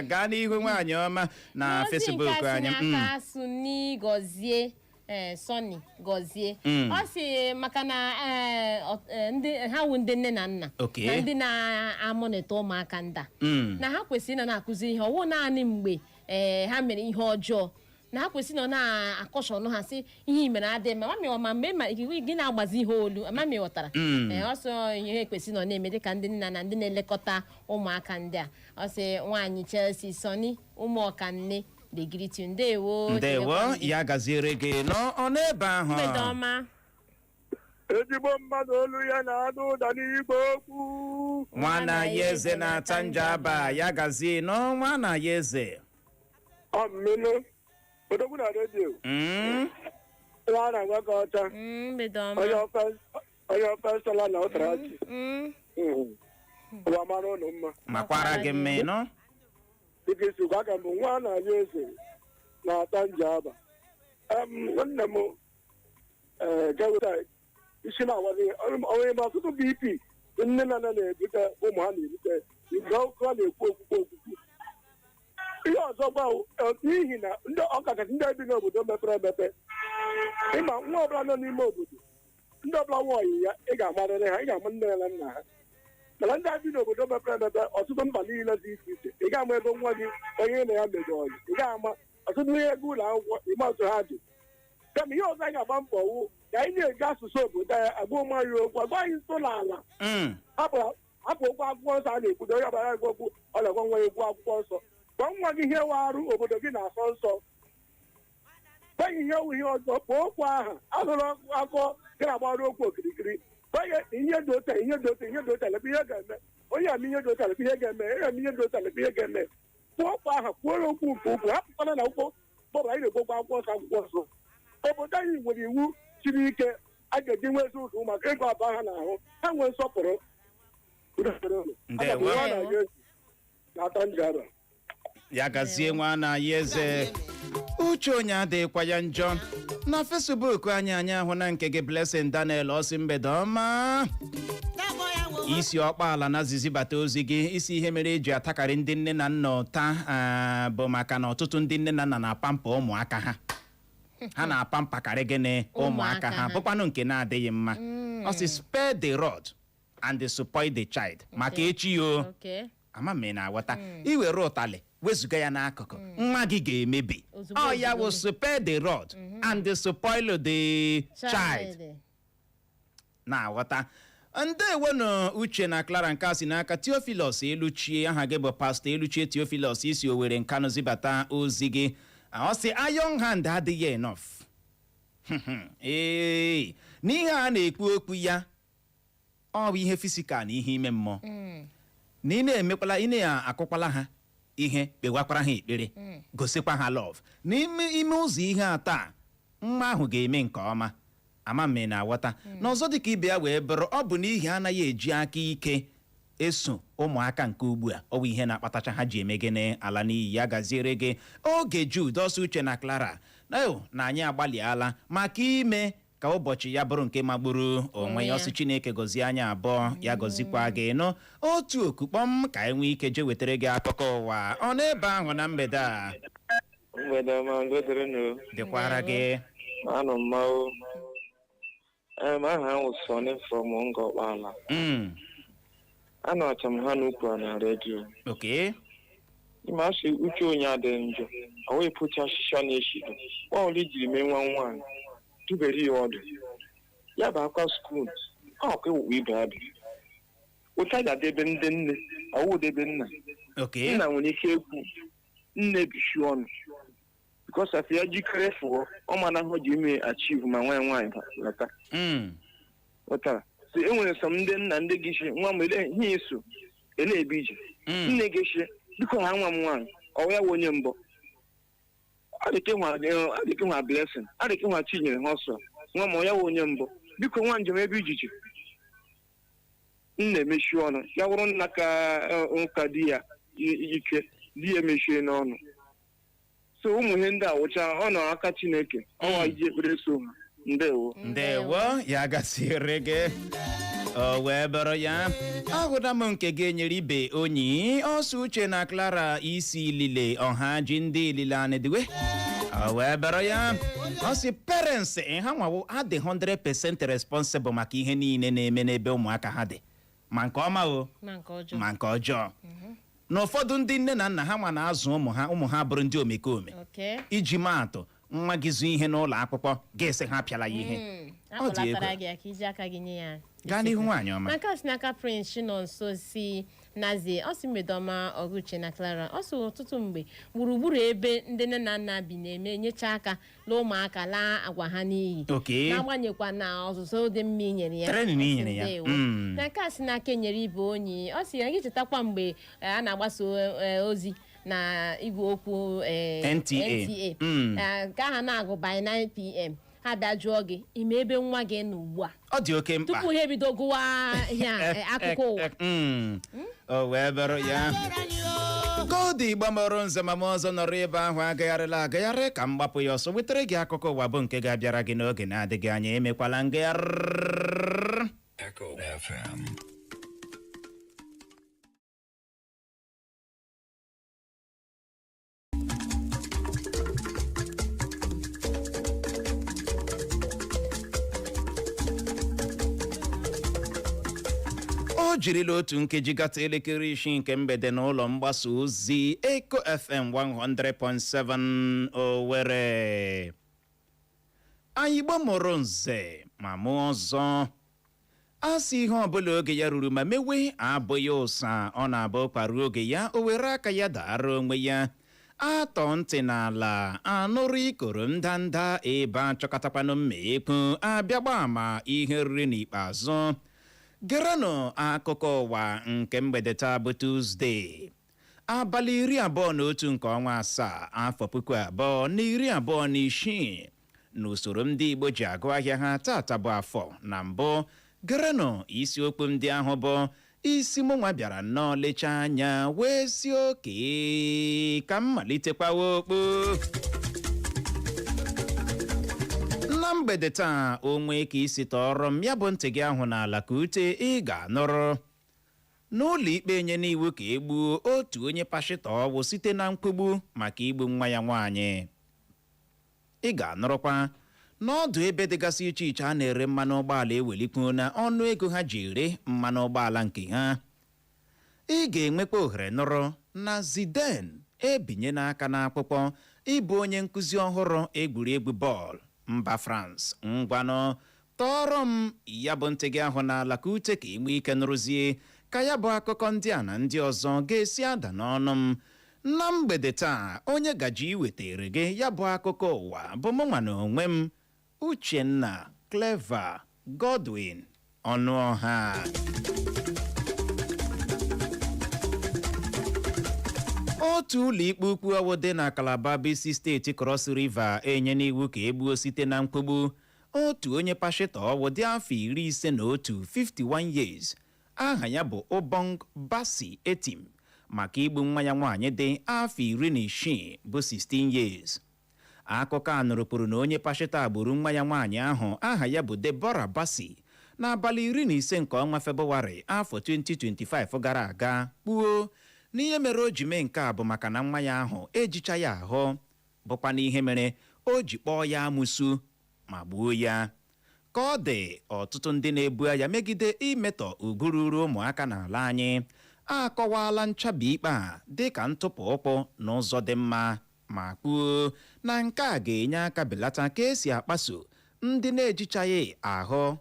Gaa n'ihu, nwaanyị ọma, na N'ozi Facebook nke a si anyị. n'aka Suni Gọzie, Sọni Gọzie, ọ sị maka na ndị ha wụ ndị nne na nna na ndị na-amụnịta ụmụaka nda na ha kwesịrị ịnọ na-akụzi ihe, ọwụ naanị mgbe ha mere ihe ọjọọ, na ha kwesịrị ịnọ na-akọshọnụ ha, sị ihe i mere adịghị mma, mami, ọma mgbe ma gị na-agbazi ihe olu, mami, ghọtara? Ee, ọ sị ihe kwesịrị nọ na-eme dịka ndị nna na ndị na-elekọta ụmụaka ndị a. Ọ sị nwaanyị Chelsea Sọni ụmụ ọkanne, they greet you. Ndewo. Ndewo. Kelekwa gị. Ya gaziere gị nọ ọ n'ebe ahụ. Mgbede ọma. Ezigbo mmadụ, olu ya na-anụ ụda n'igwe okwu. Nwa na ya eze na-ata njaba, ya gazie n'ọnwa na ya eze. Ọ mmenu odogwu na redio. Nwa na nwoke ọcha. Mgbede ọma. Onye ofe nsọla na ụtara ji. Ụwa mara ụlọ mma. Makwara gị mma, ịnụ. Dịka isi gwa ka mbụ, nwa na ya eze na-ata njaba. Nwanne m, ee, gaweta isi na-awazi onye ma ọtụtụ BP nne na nna na-ebute, ụmụ ha na-ebute nke ọkụ a na-ekwu okwukwu okwukwu. Ihe ọzọ gwa n'ihi na ndị ọkachasị ndị bi n'obodo mepere emepe, ịma nwa ọbụla nọ n'ime obodo, ndị ọbụla nwa ọyị ya, ị ga-amarịrị ha, ị ga-ama nne ya na nna ha. Mana ndị a bi n'obodo mepere emepe, ọtụtụ mba niile dị iche iche, ị ga-ama ebe nwa gị, onye na ya mejọ ọyị, ị ga-ama ọtụtụ ihe ego ụlọ akwụkwọ, ịma otu ha dị. Kama ihe ọzọ anyị ga-agba mbọ wụ ka anyị na-eji asụsụ obodo anyị agwa ụmụ anyị okwu, agwa anyị ntọala. Hapụ hapụ okwu akwụkwọ nsọ a na-ekwudo, onye ọbara agwa okwu, ọ na-agwa nwa ya okwu akwụkwọ nsọ. Gwa nwa gị ihe wa arụ obodo gị na-asọ nsọ, gwa ya ihe wụ ihe ọjọọ, kpọọ okwu aha alụrụ akọ gị na-agbara okwu okirikiri. Gwa ya ihe dị otu a, ihe dị otu a, ihe dị otu a, lekwa ihe ga-eme onye ama, ihe dị otu a, lekwa ihe ga-eme onye ama, ihe dị otu a, lekwa ihe ga-eme. Kwuo okwu aha, kwuo okwu nke ukwu. Hapụkwana na akwụkwọ bọbụ anyị na-ekwu okwu akwụkwọ nsọ. Akwụkwọ nsọ obodo anyị nwere iwu siri ike a ga-eji nwee ezi ụzọ maka ịgụ aba ha n'ahụ, ha nwee nsọpụrụ. Ndewo. Na-ata njara. Ya gazie, nwa na ya eze. Uche onye adịghịkwa ya njọ. Na Facebook anyị, anyị ahụ na nke gị, Blessing Daniel, ọsị mgbede ọma, isi ọkpaala na zizibata ozi gị. Isi ihe mere eji atakarị ndị nne na nna ụta bụ maka na ọtụtụ ndị nne na nna na-apampa ụmụaka ha. Ha na-apampakarị gịnị? Ụmụaka ha, bụkwanụ nke na-adịghị mma. Ọ sị spare the rod and spoil the child, maka echi o. Ama m ị na-aghọta. Iwere ụtalị wezụga ya n'akụkụ, nwa gị ga-emebi. Ozugbo, Ọ ya wụ ozugbo. spare the rod and spoil the child. Na-aghọta? Ndewonu, Uche na Clara. Nke a si n'aka Theophilus Eluchie. Aha gị bụ Pastọ Eluchie Theophilus, isi Owere Nkanụ zibata ozi gị. Ọ sị iron hand adịghị enough. Ee, n'ihe a na-ekwu okwu ya, ọ bụ ihe physical na ihe ime mmụọ, na ị na-emekwala, ị na-akụkwala ha ihe, kpewakwara ha ekpere, gosikwa ha love n'ime ime ụzọ ihe atọ a, nwa ahụ ga-eme nke ọma. Ama m ị na-aghọta. Na ọzọ dịka ibe ya wee bụrụ, ọ bụ n'ihi anaghị eji aka ike eso ụmụaka nke ugbu a, ọ bụ ihe na-akpatacha ha ji eme gịnị? Ala n'iyi. Ya gaziere gị. Oge Jude ọsọ, Uche na Clara, na anyị agbalịala maka ime ka ụbọchị ya bụrụ nke magburu onwe ya. Ọsị Chineke gọzie anyị abụọ, ya gọzikwa gị. Nụ otu okukpọm ka anyị nwee ike jee wetara gị akụkọ ụwa. Ọ n'ebe ahụ na mgbede a? Mgbede ọma, ngodirinu. Dịkwara gị. Anọ mmanwụ. Aha ahụ Sọnị from Ngọkpala. Anọcha m ha n'ukwu na redio. Ime asị uche onye adịghị njọ, ọ wee pụcha achịcha na-eshido gbanwere ijiri mee nwa nwaanyị dubere ya ọdụ ya bụ akwa school ọkwa ewukwa ibe adị ụta ga-adebe ndị nne, ọwụdebe nna. Nna nwere ike ekwu, nne bishi ọnụ because afọ ya jikere fụọ, ọ ma na ahụ ji ime achieve ma nwa ya nwaanyị lọta. Ghọtara? So e nwere sọm ndị nna ndị gị shi nwa m ele ihe eso ele ebe ije. Nne gị shi biko ha nwa m nwaanyị ọ ya wụ onye mbụ adịke nwa Blessing, adịke nwa Chinyere ha ọsọ nwa m ọ ya wụ onye mbụ, biko nwa njem ebe ijiji nna emechi ọnụ ya wụrụ nna ka nka di ya ike di ya emechie n'ọnụ. So ụmụ ihe ndị a wụcha ọ nọ aka Chineke, ọwa iji ekpere so ha. Ndewo. Ndewo, ya gasịrị gị. O wee bụrụ ya, ahụla m nke ga-enyere ibe onyi ọsọ. Uche na Clara, isi ilile ọha ji ndị ilile anịdịwe. O wee bụrụ ya, ọ sị parents ha nwawo adị 100% responsible maka ihe niile na-eme n'ebe ụmụaka ha dị, ma nke ọma o ma nke ọjọọ. Ma nke ọjọọ. Na ụfọdụ ndị nne na nna ha nwa na-azụ ụmụ ha, ụmụ ha bụrụ ndị omekome. Iji maatụ, nwa gị zụ ihe n'ụlọ akwụkwọ, ga-esi ha apịala ya ihe. Ọ dị egwu. Akpọlatara gị ya ka iji aka gị nye ya. Gaa n'ihu, nwaanyị ọma. Na nke a si n'aka Prince Chinonso si Nazie. Ọ sị mgbede ọma, Ọgụche na Clara. Ọ sị ọtụtụ mgbe gburugburu ebe ndị nne na nna bi na-eme nyecha aka laa ụmụaka laa agwa ha n'iyi, n'agbanyekwa na ọzụzụ dị mma i nyere ya. Training i nyere ya. Ọ sị ndewo. Na nke a si n'aka enyere ibe onyi. Ọ sị ya gị chetakwa mgbe a na-agbasa ozi na igwe okwu NTA. NTA. Nke ahụ na-agụ by 9 p.m., ha bịa jụọ gị ime ebe nwa gị nọ ugbu a. Ọ dị oke mkpa. Tupu ha ebido gụwa ihe a, akụkọ ụwa. O wee bụrụ ya, koodu Igbo mụrụ nze ma m ọzọ nọrọ ebe ahụ agagharịla agagharị ka m gbapụ ya ọsọ wetara gị akụkọ ụwa, bụ nke ga-abịara gị n'oge na-adịghị anya. Emekwala ngagharị. Echo FM. O jirila otu nkeji gata elekere 6 nke mgbede n'ụlọ mgbasa ozi Eco FM 100.7 Owerri. Anyị Igbo mụrụ nze ma mụọ ọzọ, a sị ihe ọbụla oge ya ruru ma mewe abụghị ụsa. Ọ na-abụ kwaruo oge ya, o were aka ya dara onwe ya. Atọ ntị n'ala anụrụ ikoro ndanda ebe achọkọtakwanụ mma ekwu abịagba ama ihe riri n'ikpeazụ. Gerenụ akụkọ ụwa nke mgbede taa bụ Tuzdee, abalị 21 nke ọnwa 7, afọ 2026, n'usoro ndị Igbo ji agụ ahịa ha. Tata bụ afọ na mbụ. Gerenụ isiokwu ndị ahụ bụ isi mụnwa bịara nnọọ lechaa anya wee si oke ka m malitekwawa okpu na mgbede taa. Onwe ka isi tọọrọ m ya bụ ntị gị ahụ n'ala ka ute ị ga-anụrụ. N'ụlọ ikpe enye n'iwu ka e gbuo otu onye pashịtọ ọwụ site na nkwugbu maka igbu nwa ya nwaanyị. Ị ga-anụrụkwa n'ọdụ ebe dịgasị iche iche a na-ere mmanụ ụgbọala ewelikwuo na ọnụ ego ha ji ere mmanụ ụgbọala nke ha. Ị ga-enwekwa ohere nụrụ na Zidane ebinye n'aka n'akwụkwọ ịbụ onye nkụzi ọhụrụ egwuregwu bọọlụ mba France. Ngwanụ, Tọọrọ m ya bụ ntị gị ahụ n'ala ka ute, ka ị nwee ike nụrụzie ka ya bụ akụkọ ndị a na ndị ọzọ ga-esi ada n'ọnụ m na mgbede taa. Onye gaji iwetere gị ya bụ akụkọ ụwa bụ mụnwa na onwe m, Uchenna Clever Godwin Ọnụọha. Otu ụlọikpe ukwu ọwụ dị na Calabar, bụ isi steeti Cross River, enye n'iwu ka egbuo site na mkpugbu otu onye pashịtọ ọwụ dị afọ 51, 51 years, aha ya bụ Obong Basi Etim, maka igbu nwa ya nwaanyị dị afọ 16, bụ 16 years. Akụkọ a nụrụ kwuru na onye pashịtọ a gburu nwa ya nwaanyị ahụ aha ya bụ Deborah Basi n'abalị 15 nke ọnwa Febụwarị afọ 2025 gara aga, kpuo n'ihe mere o ji mee nke a bụ maka na nwa ya ahụ ejichaghị ahụ, bụkwa n'ihe mere o ji kpọọ ya amụsu ma gbuo ya. Ka ọ dị, ọtụtụ ndị na-ebu agha megide imetọ ugwu ruru ụmụaka n'ala anyị akọwaala nchabi ikpe a dịka ntụpụ ụkwụ n'ụzọ dị mma, ma kwuo na nke a ga-enye aka belata ka esi akpaso ndị na-ejichaghị ahụ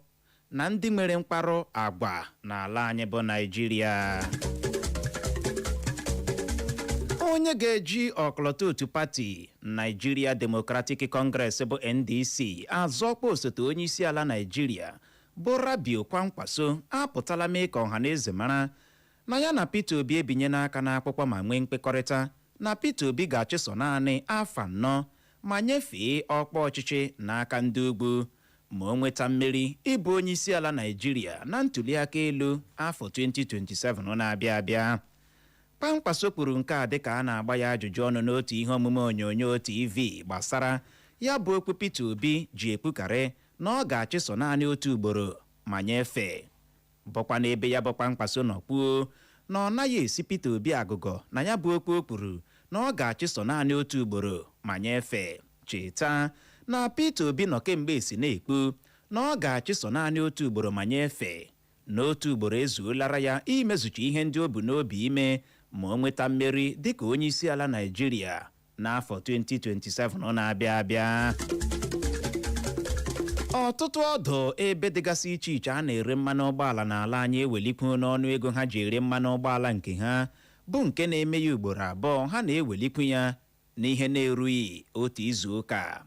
na ndị nwere mkparụ agwa n'ala anyị bụ Naịjirịa. Onye ga-eji ọkọlọtọ otu pati Nigeria Democratic Congress bụ NDC azọkwa osote onye isi ala Naịjirịa bụ Rabiu Kwankwaso apụtala mee ka ọha na eze mara na ya na Peter Obi ebinye n'aka n'akwụkwọ ma nwee mkpekọrịta na Peter Obi ga-achịso naanị afọ 4 ma nyefee ọkwa ọchịchị n'aka ndị ugwu ma o nweta mmeri ịbụ onye isi ala Naịjirịa na ntuliaka elu afọ 2027 na-abịa abịa. Kwankwaso kwuru nke a dịka a na-agba ya ajụjụ ọnụ n'otu ihe omume onyonyo TV gbasara ya bụ okwu Peter Obi ji ekwukarị na ọ ga-achịso naanị otu ugboro ma nyefee, bụkwa n'ebe ya bụ Kwankwaso nọ kwuo na ọ naghị esi Peter Obi agụgọ na ya bụ okwu o kwuru na ọ ga-achịso naanị otu ugboro ma nyefee. Cheta na Peter Obi nọ kemgbe esi na-ekwu na ọ ga-achịso naanị otu ugboro ma nyefee, na otu ugboro ezuolara ya imezucha ihe ndị o bu n'obi ime ma o nweta mmeri dịka onye isi ala Naịjirịa n'afọ 2027 na-abịa abịa. Ọtụtụ ọdụ ebe dịgasị iche iche a na-ere mmanụ ụgbọala n'ala anyị ewelikwu n'ọnụ ego ha ji ere mmanụ ụgbọala nke ha, bụ nke na-eme ya ugboro 2 ha na-ewelikwu ya n'ihe na-erughị otu izu ụka.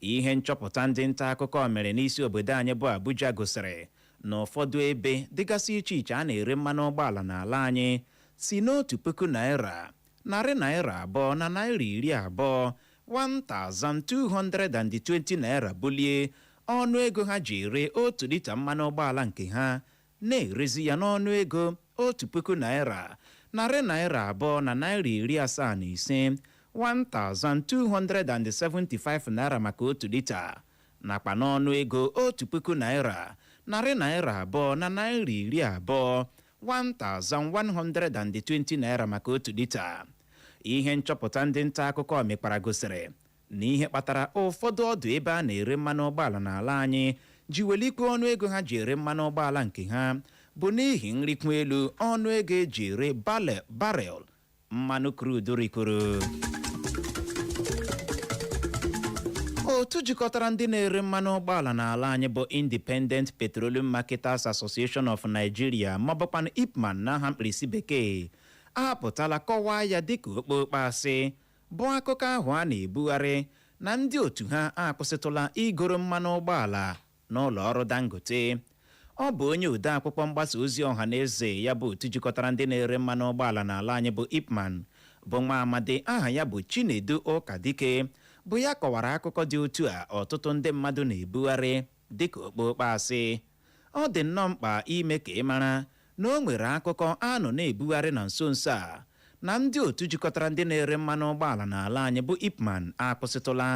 Ihe nchọpụta ndị nta akụkọ mere n'isi obodo anyị bụ Abuja gosiri na ụfọdụ ebe dịgasị iche iche a na-ere mmanụ ụgbọala n'ala anyị si n'1,000 naira, ₦200 na ₦20, 1220 naira bulie ọnụ ego ha ji ere 1 lita mmanụ ụgbọala nke ha, na-erezi ya n'ọnụ ego 1,000 naira, ₦200 na ₦75, 1275 naira maka 1 lita, nakwa n'ọnụ ego 1,000 naira, ₦200 na ₦20, 1120 naira maka 1 lita. Ihe nchọpụta ndị nta akụkọ mekwara gosiri na ihe kpatara ụfọdụ ọdụ ebe a na-ere mmanụ ụgbọala n'ala anyị ji welikwu ọnụ ego ha ji ere mmanụ ụgbọala nke ha bụ n'ihi nrikwu elu ọnụ ego eji ere barrel mmanụ crude rikoro. Otu jikọtara ndị na-ere mmanụ ụgbọala n'ala anyị bụ Independent Petroleum Marketers Association of Nigeria, maọbụkwanụ IPMAN n'aha mkpirisi bekee, apụtala kọwaa ya dịka okpokpo asị bụ akụkọ ahụ a na-ebugharị na ndị otu ha akwụsịtụla igoro mmanụ ụgbọala n'ụlọ ọrụ Dangote. Ọ bụ onye ode akwụkwọ mgbasa ozi ọha na eze ya bụ otu jikọtara ndị na-ere mmanụ ụgbọala n'ala anyị bụ IPMAN, bụ nwa amadi aha ya bụ Chinedu Ụkadike, bụ ya kọwara akụkọ dị otu a ọtụtụ ndị mmadụ na-ebugharị dịka okpokpo asị. Ọ dị nnọọ mkpa ime ka ị mara na o nwere akụkọ a nọ na-ebugharị na nso nso a na ndị otu jikọtara ndị na-ere mmanụ ụgbọala n'ala anyị bụ IPMAN akwụsịtụla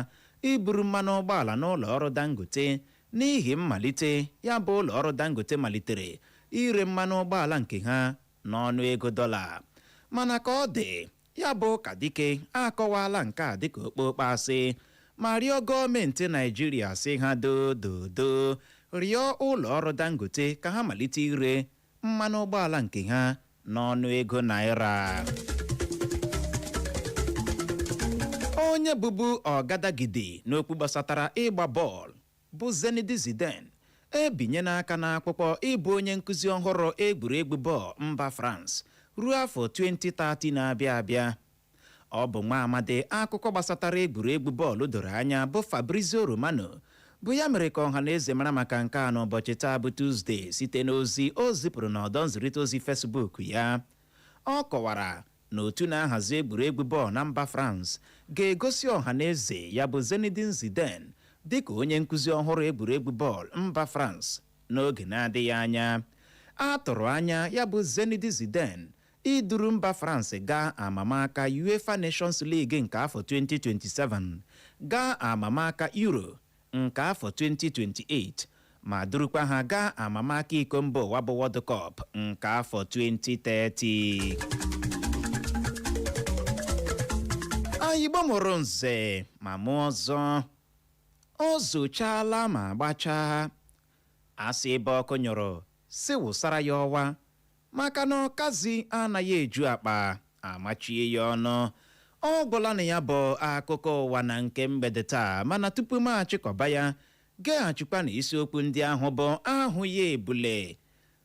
iburu mmanụ ụgbọala n'ụlọ ọrụ Dangote n'ihi mmalite ya bụ ụlọ ọrụ Dangote malitere ire mmanụ ụgbọala nke ha n'ọnụ ego dọla. Mana ka ọ dị, ya bụ Ụkadike akọwaala nke a dịka okpokpo asị ma rịọ gọọmenti Naịjirịa sị ha dododo rịọ ụlọ ọrụ Dangote ka ha malite ire mmanụ ụgbọala nke ha n'ọnụ ego naira. Onye bụbu ọgadagidi n'okwu gbasatara ịgba bọọlụ bụ Zinedine Zidane Ebinye n'aka n'akwụkwọ ịbụ onye nkụzi ọhụrụ egwuregwu bọọlụ mba France ruo afọ 2030 na-abịa abịa. Ọ bụ nwa amadi akụkọ gbasatara egwuregwu bọọlụ doro anya bụ Fabrizio Romano bụ ya mere ka ọha na eze mara maka nke a n'ụbọchị taa bụ Tuzdee, site n'ozi o zipụrụ n'ọdọ nzirịta ozi Facebook ya. Ọ kọwara na otu na-ahazi egwuregwu bọọlụ na mba France ga-egosi ọha na eze ya bụ Zinedine Zidane dịka onye nkụzi ọhụrụ egwuregwu bọọlụ mba France n'oge na-adịghị anya. A tụrụ anya ya bụ Zinedine Zidane iduru mba France gaa amamaka UEFA Nations League nke afọ 2027, gaa amamaka Euro nke afọ 2028, ma durukwa ha gaa amamaka iko mba ụwa bụ World Cup nke afọ 2030. Igbo mụrụ nze ma mụọ ọzọ, o zochala ma gbachaa. Asị ebe ọkụ nyụrụ si wụsara ya ọwa, maka na ọkazi anaghị eju akpa amachie ya ọnụ. Ọ gwụla na ya bụ akụkọ ụwa na nke mgbede taa, mana tupu m achịkọba ya, geghachikwa na isiokwu ndị ahụ bụ ahụ ya ebule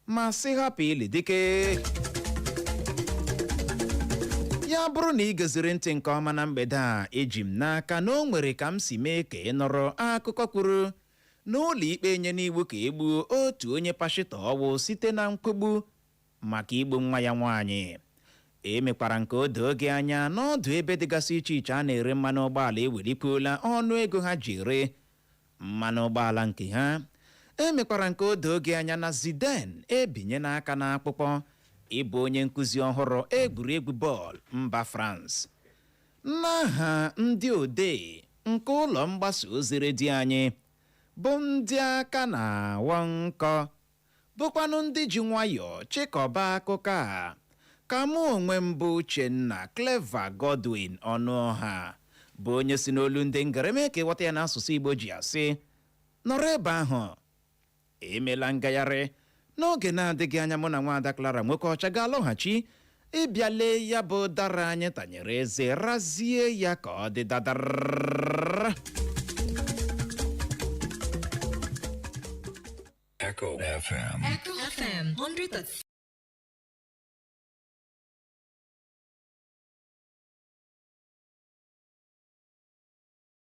ma sị hapụ ili dike. Ya bụrụ na ị geziri ntị nke ọma na mgbede a, eji m n'aka na o nwere ka m si mee ka ị nụrụ akụkọ kwuru na ụlọ ikpe nye n'iwu ka e gbuo otu onye pashịtọ ọwụ site na nkwegbu maka igbu nwa ya nwaanyị. E mekwara nke o doo gị anya n'ọdụ ebe dịgasị iche iche a na-ere mmanụ ụgbọala ewelikwuola ọnụ ego ha ji ere mmanụ ụgbọala nke ha. E mekwara nke o doo gị anya na Zidane ebinye n'aka n'akpụkpọ ịbụ onye nkụzi ọhụrụ egwuregwu bọọlụ mba France. N'aha ndị odee nke ụlọ mgbasa ozi redio anyị bụ ndị aka na-awọ nkọ, bụkwanụ ndị ji nwayọọ chịkọba akụkọ a, ka mụ onwe m bụ Uchenna Clever Godwin Ọnụọha, bụ onye si n'olu ndị ngere mee ka ịghọta ya n'asụsụ Igbo, ji asị nọrọ ebe ahụ emela ngagharị. N'oge na-adịghị anya, mụ na nwaada Clara nwoke ọcha ga-alọghachi ịbịa lee ya bụ dara anyị tanyere eze, razie ya ka ọ dị dadara. Echo FM. Echo FM 100.